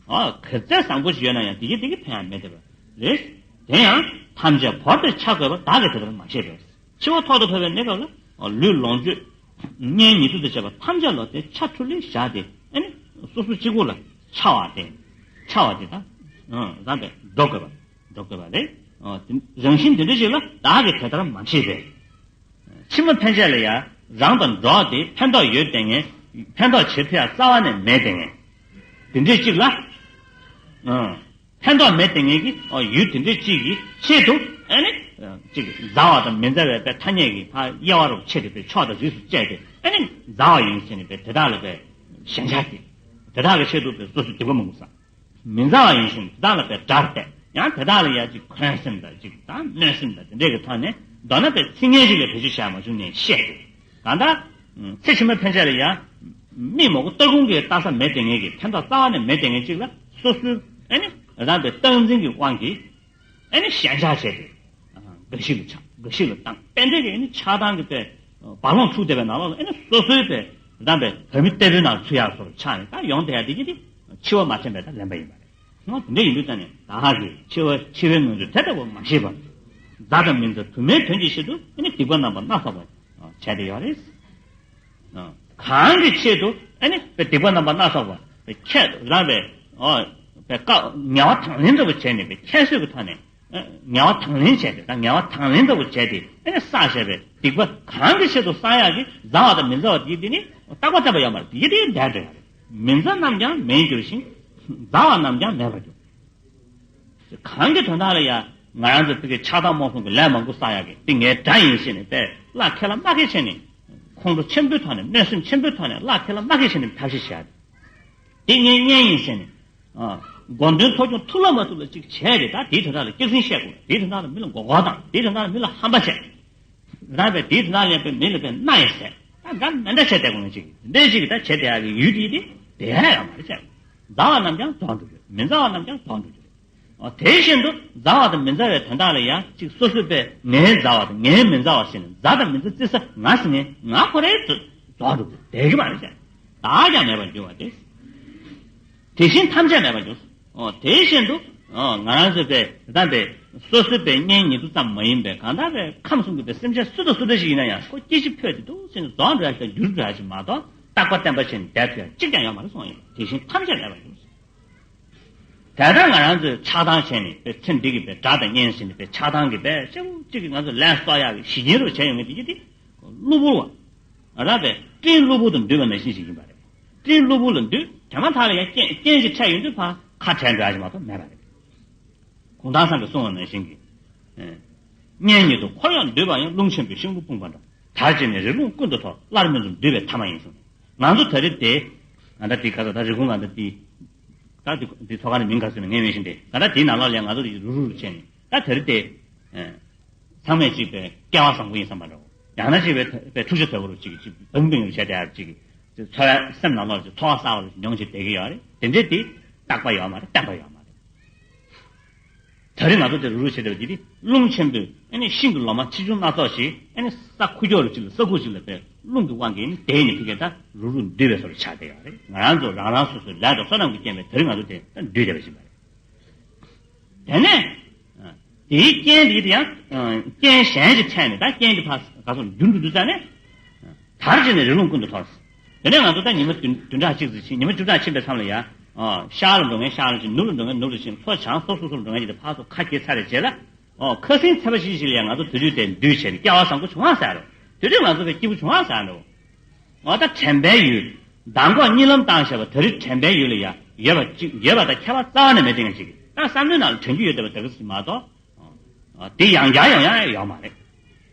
ཨ། ག་ཚད་བཟང་པོ་ཞིག་ཡོད་ན་ཡང་དེ་གི་དེ་གི་ཕན་ཡང་མེད་དེ་བས་རེད། དེ་ཡང་ཐམས་ཅད་བོར་ཏེ་འཆར་དགོས་པ་བདག་གིས་དེ་ལྟར་མ་ཤེས་པས། འཆི་བ་ཐོག་ཏུ་ཕེབས་པའི་གནས་སྐབས་ལ་ལུས་ལོངས་སྤྱོད་གཉེན་ཉེ་དུ་དང་བཅས་པ་ཐམས་ཅད་ལོག་སྟེ་འཆར་ཐུར་ལེ་བཞག་སྟེ། ཨ་ནི་སོ་སོ་གཅིག་པུ་ལ་འཆར་བ་དེ། འཆར་བ་དེ་དང་། ཨང་། རང་པས་འགྲོ་དགོས་པ། འགྲོ་དགོས་པ་རེད། ཨ། དེ་རང་བཞིན་དེ་འདྲ་ཞིག་ལ་བདག་གིས་དེ་ལྟར་མ་ཤེས་པས། ཕྱི་མ་ཕན་ཆད་ལ་ཡང་རང་དང་འགྲོགས་ཏེ་ཕན་ཐོགས་ཡོད་དེ་ངས་ཕན་ཐོགས་བྱེད་ཐུབ་ཡ་རྩ་བ་ནས་མེད་དེ་ངས། དེ་འདྲས་གཅིག་ལ། ཨང་། ཕན་ཐོགས་མེད་དེ་ངས་ཀྱི་ཡུལ་དེ་འདྲས་གཅིག་གི་ཆེད་དུ་ཨ་ནི་གཅིག་མཛའ་བ་དང་མི་མཛའ་བའི་པའི་ཐ་སྙད་ཀྱི་ཕར་དབྱེ་བ་རུ་ཕྱེ་སྟེ་པའི་ཕྱོགས་དང་རིས་སུ་བཅད་དེ། ཨ་ནི་མཛའ་བ་ཡིན་ཟེར་ནས་པའི་དེ་དག་ལ་པའི་ཞེན་ཆགས་ཀྱིས་དེ་དག་གི་ཆེད་དུ་པའི་སོ་སོའི་སྡིག་པ་མང་པོ་བསགས། མི་མཛའ་བ་ཡིན་ཞིང་དེ་དག་ལ་པའི་དགྲར་བལྟས། ཡང་དེ་དག་ལ་ཡང་ཅིག་འཁོན་སེམས་དང་ཅིག་དང་གནོད་སེམས་དང་དེ་འདྲས་ཀྱི་ཐོག་ནས་མདོར་ན་པའི་ཚིག་ངན་ཞིག་ལས་བེད་སྤྱོད་བྱས་མ་བྱུང་ནས་བཤད་དེ། གང་ལྟར་ཚེ་ཕྱི་མ་ཕན་ཆད་ལ་ཡང་མི་མོ་གུ་སྟ་གུང་གི་ལྟ་ས་མེད་དེ་ངས་ཀྱི་ཕན་ཐོགས་རྩ་བ་ནས་མེད་དེ་ངས་ཅིག་ལ་སོ་སོའི་ཨ་ནི་རང་པའི་སྟངས་འཛིན་གྱི་དབང་གིས་ཨ་ནི་ཞེན་ཆགས་བྱས་ཏེ། དགའ་ཞིག་ལ་ཆགས། དགའ་ཞིག་ལ་བཏང་། དཔེ་འདྲ་གི་ཨ་ནི་ཆགས་སྡང་གི་པའི་རྦ་ཀློང་འཁྲུགས་བསྡད་པའི་ནང་ལོགས་ལ་ཨ་ནི་སོ་སོའི་པའི་རང་པའི་བུད་མེད་ལྟ་བུའི་ནང་ཚུད་ཡག་བཟོ་འདྲ་ཆགས་ནས་ད་ཡོང་བསྡད་ཡག་དེ་གི་དེ་འཆི་བ་མ་དྲན་པའི་ད་ལན་པ་ཡིན་པ་རེད། ང་དེ་འདྲ་ཡིན་དུས་ཙང་ནས་བདག་གིས་འཆི་བ་འཆི་བའི་ངང་ཚུལ་དེ་ལྟ་བུ་མ་ཤེས་པར། མཛའ་དང་མི་མཛའ་དུ་མའི་དོན་གྱི་ཆེད་དུ་ཨ་ནི་སྡིག་པ་རྣམ་པ་སྣ་ཚོགས་པ་བྱས་ཏེ་ཡོད་རེད། གང་གི་ཆེད་དུ་ཨ་ནི་སྡིག་པ་རྣམ་པ་སྣ་ཚོགས་པ་ཁྱེད་རང་པའི་ཨོ་པའི་བཀའ་ངལ་བ་དང་ལེན་འདྲ་བོ་བྱས་ནས་པའི་ཁྱད་གསོད་ཀྱི་ཐོག་ནས། ངལ་བ་དང་ལེན་བྱས་ཏེ་དང་ངལ་བ་དང་ལེན་འདྲ་བོ་བྱས་ཏེ་ཨ་ནི་བསགས་བཞག་པའི་སྡིག་པ་གང་གི་ཆེད་དུ་བསགས་ཡག་གི་མཛའ་བ་དང་མི་མཛའ་བ་དེ་དེ་ནི་རྟག་པ་བརྟན་པ་ཡོད་མ་རེད། དེ་དེ་འདས་འགྲོ་ཡག་རེད། མི་མཛའ་རྣམས་ཀྱང་མེད་འགྱུར་ཞིང་། མཛའ་བ་རྣམས་ཀྱང་མེད་པར་འགྱུར། གང་གི་དོན་དག་ལ་ཡང་ང་རང་ཚོ་དེ་གའི་ཆགས་སྡང་རྨོངས་གསུམ་གྱི་ལས་མང་པོ་བསགས་ཡག་གི་དེ་ངའི་དགྲ་ཡིན་ཞེས་ནས་པས་བླ་ཁས་ལ་མ་ཁས་བྱས་ནས་ཁོང་ཁྲོ་ཆེན་པོའི་ཐོག་ནས་གནོད་སེམས་ཆེན་པོའི་ཐོག་ནས་བླ་ཁས་ལ་མ་ཁས་བྱས་ནས་ཐབས་ཤེས་བྱས་ཏེ། དེ་ངའི་གཉེན་ཡིན་ཟེར་ནས། ཨ། དགོངས་དོན་ཐོག་ཁྱོད་ཐུབ་ལ་མ་ཐུབ་ལ་ཅིག་བྱས་ཏེ་ད་དེའི་དོན་དག་ལ་སྐྱག་རྫུན་བཤད་དགོས། དེའི་དོན་དག་ལ་མི་ལ་མགོ་སྐོར་བཏང་། དེའི་དོན་དག་ལ་མི་ལ་ཧམ་པ་བྱས། རང་པས་དེའི་དོན་དག་ལ་ཡང་པའི་མི་ལ་པའི་མནའ་ཡང་བཟས། ད་འདྲ་མི་འདྲ་བྱས་བསྡད་དགོས་ངེས་ཅིག་འདྲ་ཅིག་ད་བྱས་བསྡད་ཡག་གི་ཡུལ་དེ་དེ་བསྡད་ཡག་ཡོད་མ་རེད་བྱས། མཛའ་བ་རྣམས་ཀྱང་རྫོགས་འགྲོ་རྒྱུ་རེད། མི་མཛའ་བ་རྣམས་ཀྱང་རྫོགས་འགྲོ་རྒྱུ་རེད། ཨོ། དེ་བཞིན་དུ་མཛའ་བ་དང་མི་མཛའ་བའི་དོན་དག་ལ་ཡང་ཅིག་སོ་སོའི་པས་ངའི་མཛའ་བ་དང་ངའི་མི་མཛའ་བ་ཟེར་ནས་མཛའ་དང་མི་མཛའ་བརྩི་ས་ང་ཟེར་ངའི་ང་ཁོ་རའི་རྫོགས་འགྲོ་རྒྱུ་བསྡད་ཀྱི་མ་རེད་བྱས། བདག་ཀྱང་མེད་པར་འགྱུར་བ་སྟེ། དེ་བཞིན་ཐམས་ཅད་མེད་པར་འགྱུར། ཨོ། དེ་བཞིན་དུ། ཨོ། ང་རང་ཚོའི་པའི་དམ་པའི་སོ་སོའི་པའི་གཉེན་ཉེ་དུ་ཙམ་མ་ཡིན་པའི་གང་ལྟར་པའི་ཁམས་གསུམ་གྱི་པའི་སེམས་ཅན་སུ་དང་སུ་འདྲ་ཞིག་ཡིན་ན་ཡང་ཁོ་སྐྱེ་ཤི་འཕོས་ཏེ་འདུག་ཟེར་ནས་རྫོགས་འགྲོ་ཡ་ཞིག་དང་འགྱུར་འགྲོ་ཡ་ཞིག་མ་གཏོགས་རྟག་པ་བརྟན་པ་བྱས་ནས་བསྡད་ཐུབ་ཡ་གཅིག་ཀྱང་ཡོད་མ་རེད་གསུངས་ཡོད། དེ་བཞིན་ཐམས་ཅད་མེད་པར་འགྱུར། དེ་ལྟར་ང་རང་ཚོས་ཆགས་སྡང་བྱས་ནས་པའི་ཚེ་འདི་གི་པའི་དགྲ་དང་གཉེན་ཟེར་ནས་པའི་ཆགས་སྡང་གི་པའི་ཤ་བུ་གཅིག་གི་ང་ཚོ་ལན་གསོག་ཡག་གི་གཞི་རྐྱེན་རུ་བྱས་ཡོང་གི་འདི་གི་འདི། གློ་བུར་བ། རང་པའི་སྤྲིན་གློ་བུར་དུ་འདུས་པ་ནང་བཞིན་ཞིག་ཡིན་པ་རེད། སྤྲིན་གློ་བུར་ལ་འདུས། དེ་མ་ཐག་ལ་ཡང་རྐྱེན་རྐྱེན་ཞིག་འཕྲད་ཡོང་དུས་ཕར་ཁ་བྲལ་འགྲོ་ཡ་ཞིག་མ་གཏོགས་མེད་པ་རེད། གུང་ཐང་སང་གིས་གསུངས་པ་ནང་བཞིན་གྱི། ཨེ། གཉེན་ཉེ་དུ་འཁོར་གཡོག་འདུས་པ་ཡང་། རླུང་ཆེན་པོས་ཤིང་བུ་སྤུངས་པ་འདྲ། དར་བྱས་ནས་རི་ལུང་ཀུན་ཏུ་འཐོར། སླར་མི་འཛོམས་འདུས་པའི་ཐ་མ་ཡིན་གསུངས། ང་ཚོ་ད་རེས་དེ། ང་ད་དེ་ག་ཚོད་ད་རི་ཁུང་ང་ད་དེ། ད་དེ་དེ་ཚོ་ག་ནས་མིང་ག་ཟེར་ན་ངས་མི་ཤེས་ཏེ། ང་ད་དེའི་ནང་ལོགས་ལ་ང་ཚོ་དེ་རུ་རུ་རུ་བྱས་ནས་ད་ད་རེས་དེ། ཨེ། ཚང་མས་ཅིག་པའི་སྐལ་བ་བཟང་པོ་ཡིན་བསམ་པ་འདྲ་བོ། ཡང་ན་ཅིག་པའི་པའི་ཐུགས་རྗེ་དོལ་པོ་རུ་ཅིག་ཅིག་བུང་བུང་རུ་བྱས་ཏེ་ཡར་ཅིག་ཅིག་འཚོ་བའི་སེམས་ནང་ལོགས་ཅིག་ཚོར་བ་གསར་བ་རུ་མྱོང་བྱེད་བསྡད་ཀྱི་ཡོད་རེད། དེ་འདྲས་དེ་རྟག་པ་ཡོད་མ་རེད། བརྟན་པ་ཡོད་མ་རེད། ད་རེས་ང་ཚོ་དེ་རུ་རུ་བྱེད་བསྡད་པ་འདི་དེ་རླུང་ཆེན་པོས་ཨ་ནི་ཤིང་གི་ལོ་མ་ཆེ་ཆུང་སྣ་ཚོགས་ཤིག་ཨ་ནི་ས་ཁུག་ཀྱོག་རུ་ཅིག་ལ་ས་ཁུག་ཅིག་ལ་པའི་རླུང་གི་དབང་གིས་ཨ་ནི་དེད་ནས་ཕ་གིར་ད་རུ་རུ་འདུས་པའི་བཟོ་འདྲ་ཆགས་བསྡད་ཡོད་རེད། ང་རང་ཚོ་རང་རང་སོ་སོའི་ལས་དང་བསོད་ནམས་ཀྱི་རྐྱེན་པས་ད་རེས་ང་ཚོ་དེ་ད་འདུས་བསྡད་པ་ཞིག་རེད། དེ་ནས། དེའི་རྐྱེན་དེ་ཡང་། རྐྱེན་གཞན་ཞིག་འཕྲད་ནས་ད་རྐྱེན་དེ་ཕར་ག་ཚོད་འགྱུར་འགྲོ་དུས་ཙ་ནས། དར་བྱས་ནས་རི་ལུང་ཀུན་ཏུ་འཐོར། དེ་ནས་ང་ཚོ་ད་ཉི་མ་བདུན་བདུན་ཕྲག་གཅིག་ཙམ་ཕྱིན། ཉི་མ་བཅུ་ཕྲག་ཕྱིན་པའི་མཚམས་ལ་ཡང་། ཤར་ལ་འགྲོ་མཁན་ཤར་ལ་ཕྱིན། ནུབ་ལ་འགྲོ་མཁན་ནུབ་ལ་ཕྱིན། མཚོ་བྱང་མཚོ་སོ་སོ་ལ་འགྲོ་མཁན་ཅིག་དེ་ཕར་ཚུར་ཁ་གྱེས་ཚར་བའི་རྗེས་ལ། ཨོ། ཁ་སེང་ཚ་བ་ཞིག་ཞིག་ལ་ཡང་ང་ཚོ་དུས་ཚོད་དེ་འདུས་བྱས་ནས་སྐལ་བ་བཟང་པོ་བྱུང་བ་ཟེར་རོ། དེ་དུས་ང་ཚོ་གི་སྐྱིད་པོ་བྱུང་བ་ཟེར་འདུག་འོ་ད་དྲན་པའི་ཡུལ། མདང་དགོང་གཉིད་ལམ་བཏང་བྱས་པ་ད་རེས་དྲན་པའི་ཡུལ་ལ་ཡ་ཡོད་པ་ཅིག་ཡོད་པ་དང་ཁྱད་པར་རྩ་བ་ནས་མེད་དེ་ངས་ཅིག་ད་བསམ་བློའི་ནང་ལ་དྲན་རྒྱུ་ཡོད་བསྡད་པ་དེ་ག་ཞིག་མ་གཏོགས། འོ་དེ་ཡང་བསྐྱར་ཡང་བསྐྱར་ཡོད་མ་རེད།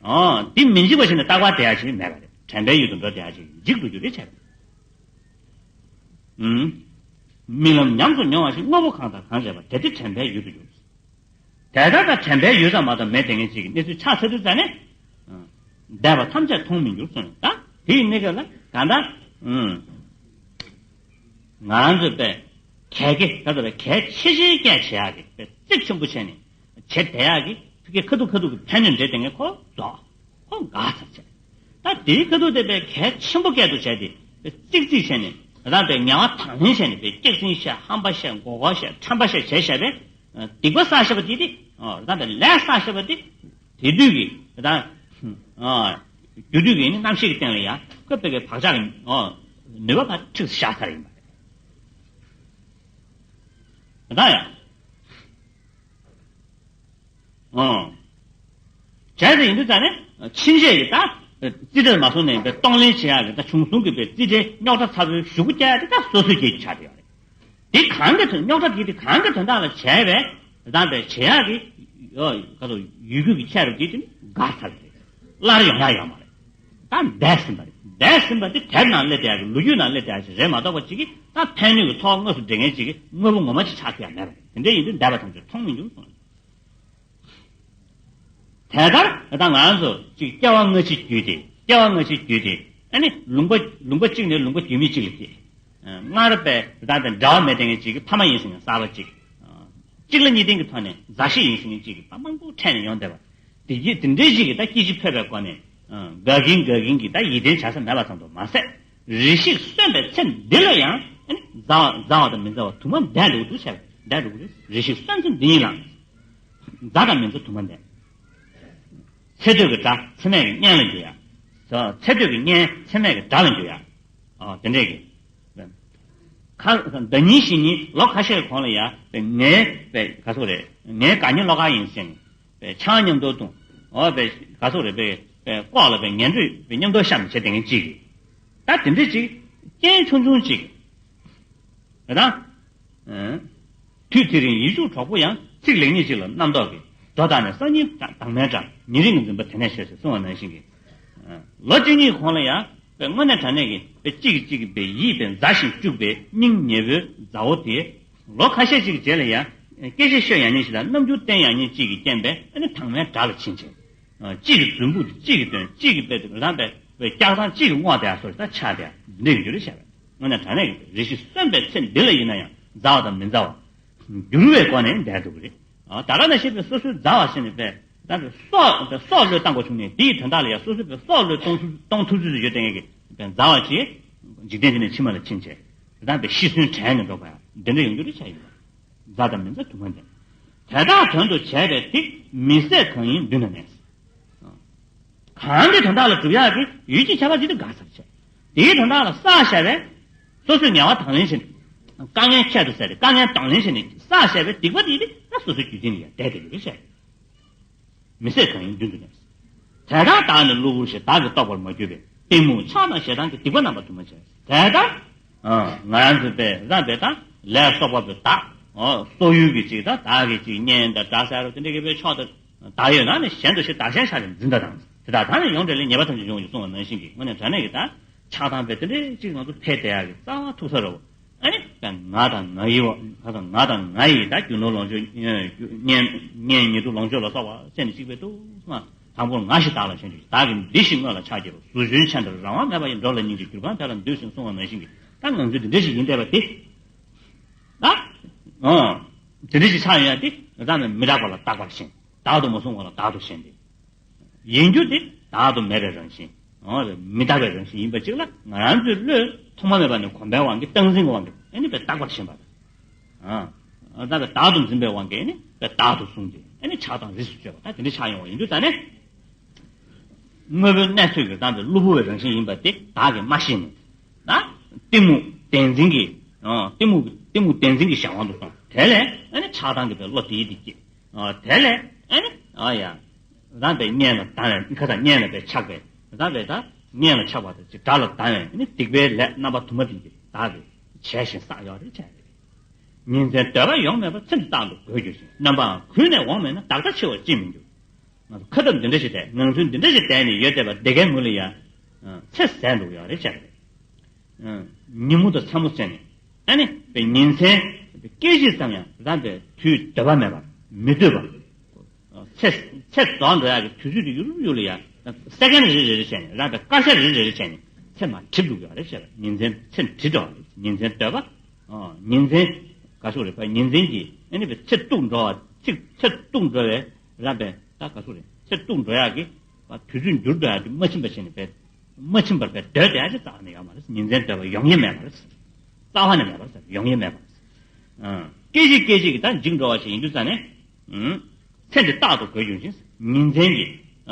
འོ་དེ་མི་འཇིག་པ་ཞིག་ནས་རྟག་པར་བསྡད་ཡ་ཞིག་མེད་པ་རེད། དྲན་པའི་ཡུལ་དུ་འགྲོ་བསྡད་ཡ་ཞིག་འཇིག་འགྲོ་རྒྱུ་རེད་བྱས་པ། ཨུམ། རྨི་ལམ་ཉམས་སུ་མྱོང་བ་ཞིག་དངོས་པོ་གང་དང་གང་རེད་པ་དེ་དེ་དྲན་པའི་ཡུལ་དུ་གྱུར། དེ་ལྟར་ད་དྲན་པའི་ཡུལ་ཙམ་མ་གཏོགས་མེད་དེ་ངས་ཅིག་གི་གནས་ཚུལ་ཆགས་ཚར་དུས་ཙ་ནས། འདས་པ་ཐམས་ཅད་མཐོང་མི་འགྱུར་གསུངས། ད་དེ་ཡི་གནས་སྐབས་ལ་གང་ལྟར། ང་རང་ཚོས་པས་གལ་གེ་ད་ལྟ་པས་གལ་ཆེ་ཆེའི་སྐད་བྱེད་ཡག་གི་པས་གཙིགས་ཆེན་པོ་བྱས་ནས་བྱེད་བསྡད་ཡག་གི་ཕ་གི་ཁ་ཐུག་ཁ་ཐུག་གི་ཕན་གནོད་འབྲེལ་དེ་ངས་ཁོ་རྫོགས། ཁོ་འགག་ཚར་བྱས། ད་དེའི་ཁ་ཐུག་དེ་པས་གལ་ཆེན་པོ་སྐད་དུ་བྱས་ཏེ་གཙིགས་གཙིགས་བྱས་ནས་ད་ལྟ་པས་ངལ་བ་དང་ལེན་བྱས་ནས་པས་སྐྱག་རྫུན་བཤད། ཧམ་པ་བཤད། མགོ་སྐོར་བཤད། ཁྲམ་པ་བཤད་བྱས་བྱས་པས་སྡིག་པ་བསགས་བཞག་པ་དེ་དེ་ད་ལྟ་ལས་བསགས་བཞག་པ་དེ། དེ་དུས་ཀྱི་ད་རྒྱུ་དུས་ཀྱི་ནི་རྣམ་ཤེས་ཀྱི་སྟེང་ལ་ཡང་ཁོ་པའི་གི་བག་ཆགས་ཀྱི་ནུས་པ་ཕར་འཁྲིགས་སུ་བཞག་ཚར་ཡིན་པ་རེད། ད་ཡང་བྱས་ཙང་ཡིན་དུས་ད་ནི་ཕྱིན་ཆད་ཀྱི་ད་རྩིས་ཁྲ་མ་སོང་ནས་པའི་གཏོང་ལེན་བྱེད་ཡག་གི་ད་བྱུང་སོང་གི་པའི་རྩིས་ཁྲའི་རྙོག་དྲ་ཚ་པོའི་གཞུག་གུ་བཀྱག་ཡག་དེ་ད་སོ་སོའི་སྐད་ཆ་དེ་ཡོད་རེད། དེ་གང་གི་དོན་རྙོག་དྲ་དེ་དེ་གང་གི་དོན་དག་ལ་བྱས་པས་དེ་དང་པའི་བྱེད་ཡག་གི་ཡོ་ག་ཚོད་ཡོད་རྒྱུ་གི་ཁྱད་རུ་དེ་དེ་འགག་ཚར་རེད། སླར་ཡོང་ཡག་ཡོད་མ་རེད། ད་འདས་ཟིན་པ་རེད། འདས་ཟིན་པ་དེ་དེབ་ནང་སླེབས་བསྡད་ཡག་གི་ལོ་རྒྱུས་ནང་སླེབས་བསྡད་ཡག་ཅིག་རེད་མ་གཏོགས་པ་ཅིག་གིས་ད་ཕན་གནོད་ཀྱི་ཚོགས་དངོས་སུ་འདྲེན་མཁན་ཅིག་གིས་དངོས་པོ་ངོ་མ་ཅིག་ཆགས་ཐུབ་ཡག་མེད་པ་རེད། དེ་འདྲ་ཡིན་དུས་འདས་པ་ཐམས་ཅད་མཐོང་མི་འགྱུར་གསུངས། དེ་ལྟར་ད་ང་རང་ཚོ་ཅིག་སྐྱེ་བ་སྔ་ཕྱི་བརྒྱུད་དེ་སྐྱེ་བ་སྔ་ཕྱི་བརྒྱུད་དེ་ཨ་ནི་ལུང་པ་ལུང་པ་གཅིག་ནས་ལུང་པ་བརྒྱུད་མི་གཅིག་ལ་སྐྱེས། སྔར་པའི་ད་ལྟ་འདྲ་བ་མེད་དེ་ངས་ཅིག་གི་ཕ་མ་ཡིན་ཟེར་ནས་གསར་པ་ཅིག་གཅིག་ལ་གཉིས་ལྡན་གྱི་ཐོག་ནས་མཛའ་བཤེས་ཡིན་ཟེར་ནས་ཅིག་གི་ཕ་མང་པོ་འཕྲད་ནས་ཡོང་བསྡད་པ། དེ་རྗེས་དེ་འདྲའི་ཞིག་གིས་ད་སྐྱེ་འཆི་འཕོས་པའི་སྒོ་ནས་འགལ་རྐྱེན་འགལ་རྐྱེན་གྱིས་ད་ཡིད་བརྟན་བྱ་ས་མེད་པ་ཙམ་དུ་མ་ཟད། རེ་ཞིག་གསོན་པའི་ཚེ་འདི་ལ་ཡང་མཛའ་བ་མཛའ་བ་དང་མི་མཛའ་བ་དུ་མ་འདས་འགྲོ་གི་འདུག་བྱས་པས་འདས་འགྲོ་གི་རེད། རེ་ཞིག་གསོན་ཚེ་འདི་ཉིད་ལ་མཛའ་དང་མི་མཛའ་དུ་མ་འདས། ཚེ་སྟོད་ཀྱི་དགྲ་ཚེ་སྨད་ཀྱི་གཉེན་ལ་འགྱུར་ཡ། ཚེ་སྟོད་ཀྱི་གཉེན་ཚེ་སྨད་ཀྱི་དགྲ་ལ་འགྱུར་ཡ། དེ་འདྲས་ཀྱི། ཁ་ཟླ་ཉིན་བཞི་ཉིན་ལོ་ཁ་ཤས་གོང་ལ་ཡ་པའི་ངའི་པའི་ག་ཚོད་རེད། ངའི་དགའ་ཉེ་བློ་དགའ་ཡིན་ཟེར་ནས་པའི་ཆང་མཉམ་དུ་བཏུང་། འོ་པའི་ག་ཚོད་རེད། པའི་པའི་ལྐོག་ལ་པའི་ངན་འགྲོས་པའི་མཉམ་དུ་བཤམས་བྱས་དེ་ངན་གཅིག་གིས། ད་དེ་འདྲས་ཅིག་རྐྱེན་ཆུང་ཆུང་ཅིག་རེད་ད། དུས་དེ་རིང་ཡིད་སྤྱོད་གྲོགས་པོ་ཡང་། ཚིག་ལེགས་ཉེས་གཅིག་ལ་རྣམ་རྟོག་གིས། སྒྲོ་བཏགས་ནས་སང་ཉིན་དྭངས་མའི་སྒྲ། ཉེ་རིང་གི་འཛིན་པ་དེ་ནས་ཤོད་ཟེར་གསུངས་པ་ནང་བཞིན་གྱི། ལོ་གཅིག་གཉིས་གོང་ལ་ཡང་པའི་དངོས་གནས་དྲང་གནས་ཀྱི་པའི་གཅིག་གིས་གཅིག་གི་པའི་ཡིད་པའི་མཛའ་ཞིང་གཅུགས་པའི་སྙིང་ཉེ་བོའི་མཛའ་བོ་དེ། ལོ་ཁ་ཤས་ཤིག་གི་རྗེས་ལ་ཡང་སྐད་ཆ་ཤོད་ཡ་ཉིད་ཞིག་དང་རྣམ་འགྱུར་བསྟན་ཡ་ཉིད་གཅིག་གི་རྐྱེན་པས་ཨ་ནི་དྭངས་མའི་སྒྲ་ལ་ཕྱིན་ཕྱིན། གཅིག་གི་མཛུབ་འབུར་དེ་གཅིག་གིས་འདོན། གཅིག་གིས་པའི་རང་པའི་པའི་སྐྱག་ཐང་གཅིག་གིས་བསྔོགས་བསྡད་ཡ་སོགས་ད་ཆགས་བསྡད་ཡ་འདི་འདྲ་ཡོད་རེད་བྱས་པས། དངོས་གནས་དྲང་གནས་ཀྱི་རེ་ཞིག་གསོན་པའི་ཚེ་འདི་ལ་ཡིན་ན་ཡང་མཛའ་བ་དང་མི་མཛའ་བ་འགྱུར་བའི་སྒོ་ནས་འདས་འགྲོ་གི་རེད། ད་ག་ནང་བཞིན་པའི་སོ་སོའི་མཛའ་བ་ཟེར་ནས་པའི་ད་པའི་སྲོག་པའི་སྲོག་བློས་བཏང་དགོས་བྱུང་ནས་དེའི་དོན་དག་ལ་ཡང་སོ་སོའི་པའི་སྲོག་བློས་གཏོང་ཐུབ་གཏོང་ཐུབ་ཚུལ་དུ་ཡོད་བསྡད་མཁན་གྱི་པའི་མཛའ་བ་ཅིག་འཇིག་རྟེན་འདི་ནས་ཕྱི་མ་ལ་ཕྱིན་བྱས་ད་པའི་ཤི་གསོན་བྲལ་ནས་འགྲོ་དགོས་ཡ་འདི་འདྲ་ཡོང་རྒྱུ་རེད་བྱས་ཡོད། མཛའ་དང་མི་མཛའ་དུ་མ་འདས། དེ་དག་དོན་དུ་བྱས་པའི་ཐིག་མི་ཟད་གང་ཡིན་མདུན་དུ་གནས། གང་གི་དོན་དག་ལ་སྒྲུབ་ཡག་གི་ཡུལ་གྱི་ཁྱད་པར་དེ་དེ་འགག་ཚར་བྱས། དེའི་དོན་དག་ལ་བསགས་བཞག་པའི་སོ་སོའི་ངལ་བ་དང་ལེན་བྱས་ནས། དཀའ་ངལ་ཁྱད་དུ་བསད་དེ་དཀའ་ངལ་དང་ལེན་བྱས་ནས་བསགས་བཞག་པའི་སྡིག་པ་དེ་དེ་ད་སོ་སོའི་རྒྱུད་འཛིན་ལ་ཡང་བསྡད་དེ་ཡོད་རེད་བཤད། མི་ཟད་གང་ཡིན་མདུན་དུ་གནས། དེ་ལྟར་བདག་ནི་གློ་བུར་ཞིང་། བདག་གིས་རྟོགས་པར་མ་གྱུར་པའི། གཏི་མུག་ཆགས་དང་ཞེ་སྡང་གི་སྡིག་པ་རྣམ་པ་དུ་མ་བྱས། དེ་ལྟར། ང་རང་ཚོའི་པས་རང་པས་དང་ལས་གསོག་པ་པོའི་བདག་སོག་ཡུལ་གྱི་ཅིག་དང་བདག་གི་ཅིག་གཉེན་དང་དགྲ་ཟེར་རོ་དེ་འདྲ་གི་པའི་ཕྱོགས་དང་བདག་ཡོད་ན་ནི་གཞན་དུ་ཞིག་བདག་གཞན་ཆགས་ཀྱི་འཛིན་པ་དང་དེ་དག་དང་ནི་ཡོངས་འབྲེལ་ལས་ཉེས་པ་ཐམས་ཅད་འབྱུང་བ་ཡིན་གསུངས་པ་ནང་བཞིན་གྱི་དངོས་གནས་དྲང་གནས་ཀྱི་ད་ཆགས་སྡང་པའི་དེ་འདྲའི་ཅིག་ང་ཚོ་འཕེལ་བསྡད་ཡག་གི་རྩ་བ་ཐུག་ས་རེད། ཨ་ནི་ང་དང་ང་ཡི་བ་ང་དང་ང་དང་ང་ཡི་ད་རྒྱུ་ནོར་ལོངས་སྤྱོད་གཉེན་གཉེན་ཉེ་དུ་ལོངས་སྤྱོད་ལ་སོགས་པ་བསྲེས་ནས་གཅིག་པའི་དུས་སུ་དང་པོར་ང་ཞེས་བདག་ལ་ཞེན་ཅིང་བདག་གིས་འདི་ཞིག་དངོས་ལ་ཆགས་ཀྱི་རུ་ཟུར་གཞོན་ཆེ་འདྲ་རང་དབང་མེད་པ་ཡི་འགྲོ་ལ་སྙིང་རྗེ་གྱུར་གང་འཕེལ་ལ་འདོད་ཟེར་གསུངས་པ་ནང་བཞིན་གྱི་ད་ང་ཚོས་འདི་འདྲ་ཞིག་ཡིན་བསྡད་པ་དེ་ད་ཨང་དེ་འདྲ་ཞིག་ཆགས་ཡོད་ཡ་དེ་ང་ཚང་མས་མི་རྟག་པ་ལ་རྟག་པར་ཞེན། བདག་ཏུ་མ་བཟུང་བ་ལ་བདག་ཏུ་ཞེན་ཏེ། ཡིན་རྒྱུ་དེ་བདག་ཏུ་མེད་པའི་རང་བཞིན། འོ་རེད། མི་རྟག་པའི་རང་བཞིན་ཡིན་པ་གཅིག་ལ་ང་རང་ཚོའི་བློས་ཐོག་མ་མེད་པ་ནས་གོམས་པའི་དབང་གིས་སྟངས་འཛིན་གྱི་དབང་གིས་ཨེ་ནི་པའི་རྟག་པར་ཞེན་པ་རེད། ཨ་ད་པའི་བདག་ཏུ་འཛིན་པའི་དབང་གིས་ཨེ་ནི་པའི་བདག་ཏུ་བཟུང་སྟེ་ཨེ་ནི་ཆགས་སྡང་རིས་སུ་གཅོད་པ་ད་དེ་འདྲ་ཆགས་ཡོང་བ་ཡིན་དུས་ད་ནི། དངོས་པོའི་གནས་ཚུལ་གྱི་སྟངས་དེ་གློ་བུར་བའི་རང་བཞིན་ཡིན་པ་དེ་བདག་གིས་མ་ཤེས་ནས། ད་གཏི་མུག་བདེན་འཛིན་གྱི་ཨ་གཏི་མུག་གཏི་མུག་བདེན་འཛིན་གྱི་གཞན་དབང་དུ་སོང་། དེ་ལས་ཨེ་ནི་ཆགས་སྡང་གི་པའི་བློ་དེའི་དེ་སྐྱེས། དེ་ལས་ཨེ་ནི་ཨ་ཡ། རང་པའི་གཉེན་ལ་དང་ཁ་དང་གཉེན་ལ་པའི་ཆགས་པའི་ ད་བས་ད་གཉེན་ལ་ཆགས་པ་དང་ཅིག་དགྲ་ལ་སྡང་བས་ནི་སྡིག་པའི་ལས་རྣམ་པ་དུ་མ་འདི་གིས་བདག་གིས་བྱས་ཤིང་བསགས་ཡོད་རེད་བྱས་རེད། ཉིན་མཚན་སྡོད་པ་ཡོངས་མེད་པར་ཚེ་འདི་རྟག་ཏུ་འགོར་འགྱུར་ཞིང་། རྣམ་པའང་གུད་ནས་འོངས་མེད་ན། བདག་ལྟ་འཆི་བར་ཅིས་མི་འགྱུར། ང་ཚོ་ཁ་འདབ་འདི་འདྲ་ཞིག་བསྡད། ངང་ཚུལ་འདི་འདྲ་ཞིག་བསྡད་ནས་ཡོད་བསྡད་པ་འདི་གའི་ངོས་ལ་ཡ། ཚེ་ཟད་འགྲོ་གི་ཡོད་རེད་བྱས་རེད། ཉིན་མོ་དང་མཚན་མོ་བྱས་ནས། ཨ་ནི་པའི་ཉིན་མཚན་སྐད་ཅིག་ཙམ་ཡང་རང་པའི་དུས་སྡོད་པ་མེད་པར་མི་སྡོད་པ། ཚེ་ཚེ་རྫོགས་འགྲོ་ཡག་གི་དུས་ཚོད་དེ་ཡུར་ཡུར་ལ་ཡ། སེ་ཀན་རེ་རེ་རེ་བྱས་ནས་རང་པའི་སྐར་ཆ་རེ་རེ་རེ་བྱས་ནས་ཚེ་མར་འགྲིབ་འགྲོ་གི་ཡོད་རེད་བཤད་པ། ཉིན་མཚན་ཚེ་འགྲིབ་འགྲོ་བ་རེད། ཉིན་མཚན་སྡོད་པ། ཉིན་མཚན་ག་ཚོད་རེད་པ། ཉིན་མཚན་གྱི་ཨ་ནི་པའི་ཚེ་སྟུག་འགྲོ་བ། ཚེ་ཚེ་སྟུག་འགྲོ་བའི་རང་པའི་ད་ག་ཚོད་རེད། ཚེ་སྟུག་འགྲོ་ཡག་གི་དུས་ཚོད་འགྱུར་འགྲོ་ཡག་དེ་མ་ཕྱིན་པ་བྱས་ནས་པའི། མ་ཕྱིན་པར་པའི་སྡོད་བསྡད་ཡག་ཅིག་རྩ་བ་ནས་ཡོད་མ་རེད། ཉིན་མཚན་སྡོད་པ་ཡོང་ཡས་མེད་པ་རེད། རྩ་བ་ནས་མེད་པ་རེད། ཡོང་ཡས་མེད་པ་རེད། སྐད་ཅིག་སྐད་ཅིག་གིས་ད་འཇིག་འགྲོ་བ་ཞིག་ཡིན་དུས་ཙ་ནས། ཚེ་འདི་རྟག་ཏུ་འགོར་འགྱུར་ཞིང་། ཉིན་མཚན་གྱི་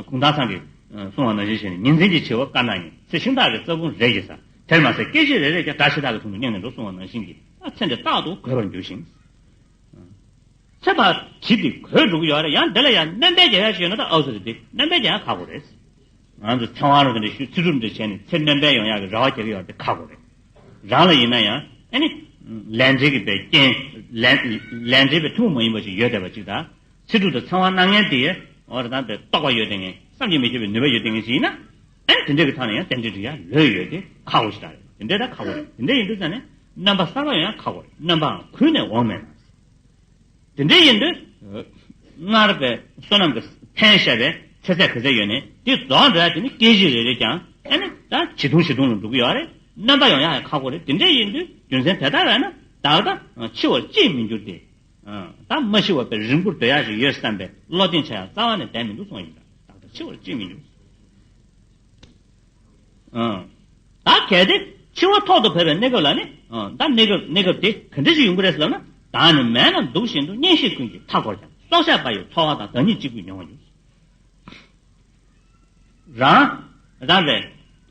གུང་ཐང་ཚང་གིས་གསུངས་པ་ནང་བཞིན་བྱས་ནས། ཉིན་མཚན་གྱི་འཆི་བ་དཀར་ནག་ཉིད། ཚེ་ཤིང་སྟག་གི་རྩ་ཁུང་རེག་བཞིན་ས། དེར་མ་ཟད་སྐད་ཅིག་རེ་རེས་ཀྱང་དགྲ་ཤ་སྟག་གི་དྲུང་དུ་སྙེགས་ནས་འགྲོ་གསུངས་པ་ནང་བཞིན་གྱི་ཚེ་འདི་རྟག་ཏུ་འགོར་བར་འགྱུར་ཞིང་། ཚེ་ཕར་གྲིབ་དེ་འགོར་འགྲོ་གི་ཡོད་རེད། ཡང་འདི་ལ་ཡང་སྣོན་པ་རྒྱག་ཡག་ཞིག་ཡོད་ན་ད་ཨའུ་ཚོ་རེད་དེ། སྣོན་པ་རྒྱག་ཡག་ཁག་པོ་རེད། ང་ཚོ་ཚེ་དབང་རང་འདི་ཞུ་ཚེ་སྒྲུབ་འདི་བྱས་ནས་ཚེ་སྣོན་པ་ཡོང་ཡག་གི་རེ་བ་རྒྱག་གི་ཡོད་རེད་དེ་ཁག་པོ་རེད། རང་ལ་ཡིན་ན་ཡང་ཨ་ནི་ལས་འབྲས་ཀྱི་པའི་རྐྱེན། ལས་ལས་འབྲས་པའི་ཐུན་མོང་མ་ཡིན་པ་ཞིག་ཡོད་བསྡད་པ་ཅིག་དང་། ཚེ་སྒྲུབ་དང་ཚེ་དབང་གནང་མཁན་དེ་ཡང་འོ་རེད་ད་པའི་རྟོགས་པ་ཡོད་བསྡད་མཁན། བསམ་གྱིས་མི་ཁྱབ་པའི་ནུས་པ་ཡོད་བསྡད་མཁན་ཞིག་ཡིན་ན། ཨ་ནི་དེ་འདྲ་གི་ཐོག་ནས་ཡང་རྟེན་འབྲེལ་འགྲིག་ཡག་ལོས་ཡོད་དེ་ཁག་པོ་ཞིག་ད་རེད། དེ་འདྲ་ད་ཁག་པོ་རེད། དེ་འདྲ་ཡིན་དུས་ཙ་ནས་རྣམ་པ་གསར་པ་ཡོང་ཡག་ཁག་པོ་རེད། རྣམ་པའང་གུད་ནས་འོངས་མེད་ན། དེ་འདྲ་ཡིན་དུས། སྔར་པའི་བསོད་ནམས་ཀྱི་ཕན་བཞག་པའི་ཚེ་ཚད་ག་ཚད་ཡོད་ནའི་དེ་རྫོགས་འགྲོ་ཡག་དེ་ནི་སྐད་ཅིག་རེ་རེ་ཀྱང་ཨ་ནི་ད་ཇེ་ཐུང་ཇེ་ཐུང་ལ་འགྲོ་གི་ཡོད་རེད། རྣམ་པ་ཡོང་ཡག་ཡང་ཁག་པོ་རེད། དེ་འདྲ་ཡིན་དུས་རྒྱུ་མཚན་དེ་ལྟར་བས་ན་བདག་ད་འཆི་བར་ཅིས་མི་འགྱུར་ཏེ། ད་མ་འཆི་བ་པའི་རིང་པོར་སྡོད་ཡག་ཞིག་ཡོད་བསམ་པའི་བློ་གདེང་ཆགས་ཡག་རྩ་བ་ནས་བསྡད་མི་འདུག་གསུངས་ཡིན། ད་བདག་ད་འཆི་བར་ཅིས་མི་འགྱུར། ཨང་། ད་གལ་ཏེ་འཆི་བ་ཐོག་ཏུ་བབས་པའི་གནས་སྐབས་ལ་ནི། ཨང་། ད་གནས་སྐབས་གནས་སྐབས་དེ་ག་འདྲ་ཞིག་ཡོང་གི་རེད་ཟེར་ལབ་ན། བདག་ནི་མལ་ན་འདུག་བཞིན་དུ། གཉེན་བཤེས་ཀུན་གྱིས་མཐའ་བསྐོར་ཀྱང་། སྲོག་ཆགས་པ་ཡི་འཚོ་བ་དང་། བདག་ཉིད་གཅིག་པུས་མྱོང་བར་འགྱུར། རང་རང་རེད།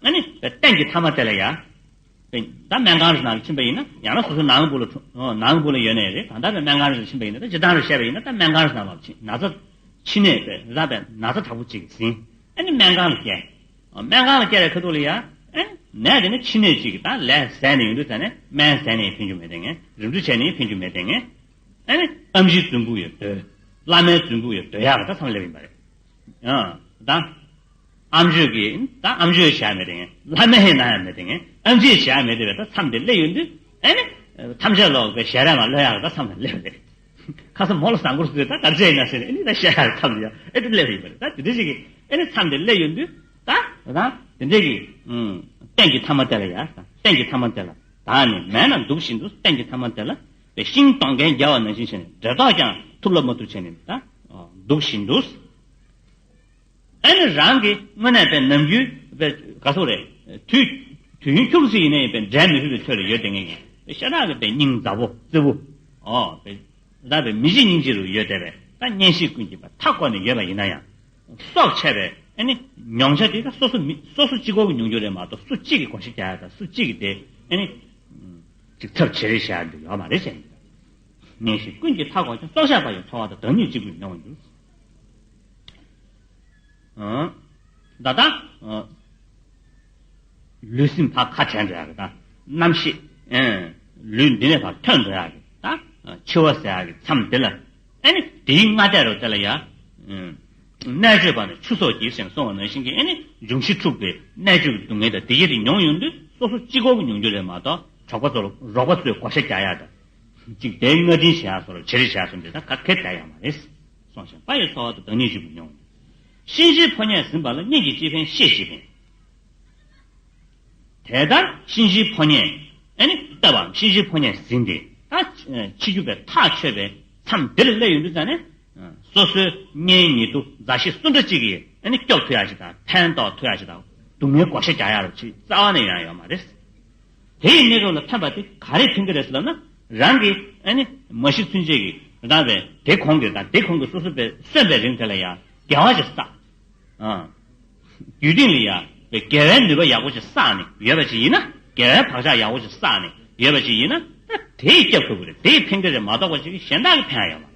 ཨ་ནི་རྟེན་གྱི་མཐའ་མ་དེ་ལ་ཡ། ད་སྨན་ཁང་ཞིག་ནང་ལ་ཕྱིན་པ་ཡིན་ན། ཡང་ན་སོ་སོའི་ནང་སྦུག་ལ་ནང་སྦུག་ལ་ཡོད་ནའི་རེད། གང་ལྟར་ན་སྨན་ཁང་ཞིག་ལ་ཕྱིན་པ་ཡིན་ན། ད་སྤྱིར་བཏང་རེ་བཤད་པ་ཡིན་ན། ད་སྨན་ཁང་ཞིག་ནང་ལ་ཕྱིན། ན་ཚ། ཕྱི་ནད་པའི་ར་བའི་ན་ཚ་དྲག་པོ་ཅིག་ཟིན། ཨ་ནི་སྨན་ཁང་ལ་བསྐྱལ། སྨན་ཁང་ལ་བསྐྱལ་བའི་ཁ་ཐུག་ལ་ཡ། ཨ་ནི་ནད་དེ་ནི་ཕྱི་ནད་ཅིག་གིས་ད་ལས་ཟད་ནས་ཡོང་དུས་ཙ་ནས། སྨན་ཟས་ནས་ཕན་རྒྱུ་མེད་དེ་ངས། རིམ་གྲོ་བྱས་ནས་ཕན་རྒྱུ་མེད་དེ་ངས། ཨ་ནི་ཨེམ་ཆིའི་རྫུན་པོ་ཡོད་དོ། བླ་མའི་རྫུན་པོ་ཡོད་དོ། ཡག་གི་ད་མཚམས་སླེབས་ཡིན་པ་རེད། ཨ་ད། ཨེམ་ཆི་གིས་ད་ཨེམ་ཆི་བྱ་མེད་དེ་ངས། བླ་མ་ཧེ་ན་ཡང་མེད་དེ་ངས། ཨེམ་ཆི་བྱ་མེད་དེ་བས་ད་མཚམས་དེ་སླེབས་ཡོང་དུས། ཨ་ནི་ཐམས་ཅད་ལོག་པའི་ཞལ་རས་མ་ལྷོད་ཡག་ད་མཚམས་དེ་སླེབས་རེད། ཁ་སང་མོ་ལ་བཟང་སྐོར་ཟེར་ད་གར་བྱས་ཡིན་ན་ཟེར་ནས། ཨ་ནི་ད་བཤད་ཡག་མཚམས་དེ་ཡ་ཨེ་དེ་སླེབས་ཡིན་པ་རེད། ད་དེ་འདྲ་ཞིག་གིས་ཨ་ནི་མཚམས་དེ་སླེབས་ཡོང་དུས། ད་ད་དེ་འདྲ་གི་ཨུམ། རྟེན་གྱི་མཐའ་མ་དེ་ལ་ཡ། རྟེན་གྱི་མཐའ་མ་དེ་ལ། བདག་ནི་མལ་ན་འདུག་བཞིན་དུ། རྟེན་གྱི་མཐའ་མ་དེ་ལ། པའི་ཤིང་གཏོང་མཁན་རྒྱལ་བ་ནང་བཞིན་བྱས་ནས། འབྲས་རྟགས་ཀྱང་ཐུབ་ལ་མ་ཐུབ་བྱས་ནས་ད་འདུག་བཞིན་དུ། ཨ་ནི་རང་གི་དངོས་གནས་པའི་ནམ་རྒྱུན་པའི་ག་སོག་རེད། དུས་དུས་ཡུན་ཁྱུག་ཙམ་ཡིན་ན་ཡང་པའི་འབྲལ་མི་ཐུབ་པའི་ཚོད་ལ་ཡོད་དེ་ངེས་ངེས། པའི་ཤ་སྟག་གི་པའི་སྙིང་ཛ་བོ་རྩེ་བོ། ཨོ་པའི་ད་པའི་མི་གཅིག་སྙིང་གཅིག་རུ་ཡོད་དེ་བས། ད་གཉེན་བཤེས་ཀུན་གྱིས་པ་མཐའ་བསྐོར་ནས་ཡོད་པ་ཡིན་ན་ཡང་། སྲོག་ཆད་པའི་ཨ་ནི་མྱོང་བྱ་དེ་ད་སོ་སོ་མི་སོ་སོ་གཅིག་པོ་གི་མྱོང་རྒྱུ་རེད་མ་གཏོགས། སུ་གཅིག་གིས་བགོ་བཤའ་རྒྱག་ཡ་དང་སུ་གཅིག་གིས་དེ་ཨ་ནི་ཅིག་ཚབ་བྱེད་རེས་བྱ་ཡ་འདུག་ཡོད་མ་རེད་བྱས་ནས། གཉེན་བཤེས་ཀུན་གྱིས་མཐའ་བསྐོར་ཀྱང་། སྲོག་ཆགས་པ་ཡི་འཚོ་བ་དང་། བདག་ཉིད་གཅིག་པུས་མྱོང་བར་འགྱུར། ཨང་། ད་ལྟ་ཨང་། ལུས་སེམས་ཕར་ཁ་བྲལ་འགྲོ་ཡག་གི་ད་རྣམ་ཤེས། ཨང་། ལུས་འདི་ནས་ཕར་ཐོན་འགྲོ་ཡག་གི་ད་འཆི་བ་ཟེར་ཡག་གི་མཚམས་འདི་ལ། ཨ་ནི་དེའི་སྔ་ལྟས་རུ་དེ་ལ་ཡ། ཨང་། རྣལ་འབྱོར་པ་ནི་ཆུ་སོགས་ཀྱིས་ཟེར་གསུངས་པ་ནང་བཞིན་གྱི། ཨ་ནི་འབྱུང་བཞི་འཁྲུགས་པའི་རྣལ་འབྱོར་གྱི་སྡུག་བསྔལ་དང་བདེ་སྐྱིད་དེ་མྱོང་ཡོང་དུས་སོ་སོ་གཅིག་པོ་གི་མྱོང་རྒྱུ་རེད་མ་གཏོགས། གྲོགས་པ་ཚོ་ལ་རོགས་པ་ཚོས་བགོ་བཤའ་རྒྱག་ཡག་དང་། ཅིག་དེའི་སྔ་འདྲེན་བྱེད་ཡག་སོགས་ལ་བྱེད་རེས་བྱེད་ཡག་སོགས་འདི་ད་ག་གེ་བསྡད་ཡག་མ་རེད། སྲོག་ཆགས་པ་ཡི་འཚོ་བ་དང་། བདག་ཉིད་གཅིག་པུས་མྱོང་། གཤིན་རྗེའི་ཕོ་ཉས་ཟིན་པ་ལ། གཉེན་གྱིས་ཅི་ཕན་བཤེས་ཀྱིས་ཕན། དེ་ལྟར་གཤིན་རྗེའི་ཕོ་ཉས། ཨ་ནི་ལྟ་བའམ་གཤིན་རྗེའི་ཕོ་ཉས་ཟིན་ཏེ། ད་འཆི་རྒྱུ་པའི་ཐག་ཆོད་པའི་མཚམས་འདིར་སླེབས་ཡོང་དུས་ཙ་ནས། སོ་སོའི་གཉེན་ཉེ་དུ་མཛའ་བཤེས་སུ་འདྲ་གཅིག་གིས་ཨ་ནི་སྐྱོབ་ཐུབ་ཡག་ཅིག་དང་། ཕན་ཐོགས་ཐུབ་ཡག་ཅིག་དང་། སྡུག་བསྔལ་བགོ་བཤའ་རྒྱག་ཡག་ཅིག་རྩ་བ་ནས་ཡང་ཡོད་མ་རེད། དེ་ཡི་གནས་སྐབས་ལ་ཕན་པ་དེ་ག་རེ་ཕན་གྱི་རེད་ཟེར་ལབ་ན། རང་གི་ཨ་ནི་མ་ཤི་ཚུན་ཆད་ཀྱི་རང་བའི་དེ་གོང་གི་དང་དེ་གོང་གི་སོ་སོ་པའི་གསོན་པའི་རིང་དེ་ལ་ཡང་དགེ་བ་ཞིག་བསགས། ཨ། རྒྱུད་སྟེང་ལ་ཡང་པའི་དགེ་བའི་ནུས་པ་ཡག་པོ་ཞིག་བསགས་ནས་ཡོད་པ་ཅིག་ཡིན་ན། དགེ་བའི་བག་ཆགས་ཡག་པོ་ཞིག་བསགས་ནས་ཡོད་པ་ཅིག་ཡིན་ན། ད་དེ་ཡིས་སྐྱབས་ཐུབ་ཀྱི་རེད། དེ་ཡིས་ཕན་གྱི་རེད་མ་གཏོགས་པ་ཅིག་གཞན་དག་གིས་ཕན་ཡོད་མ།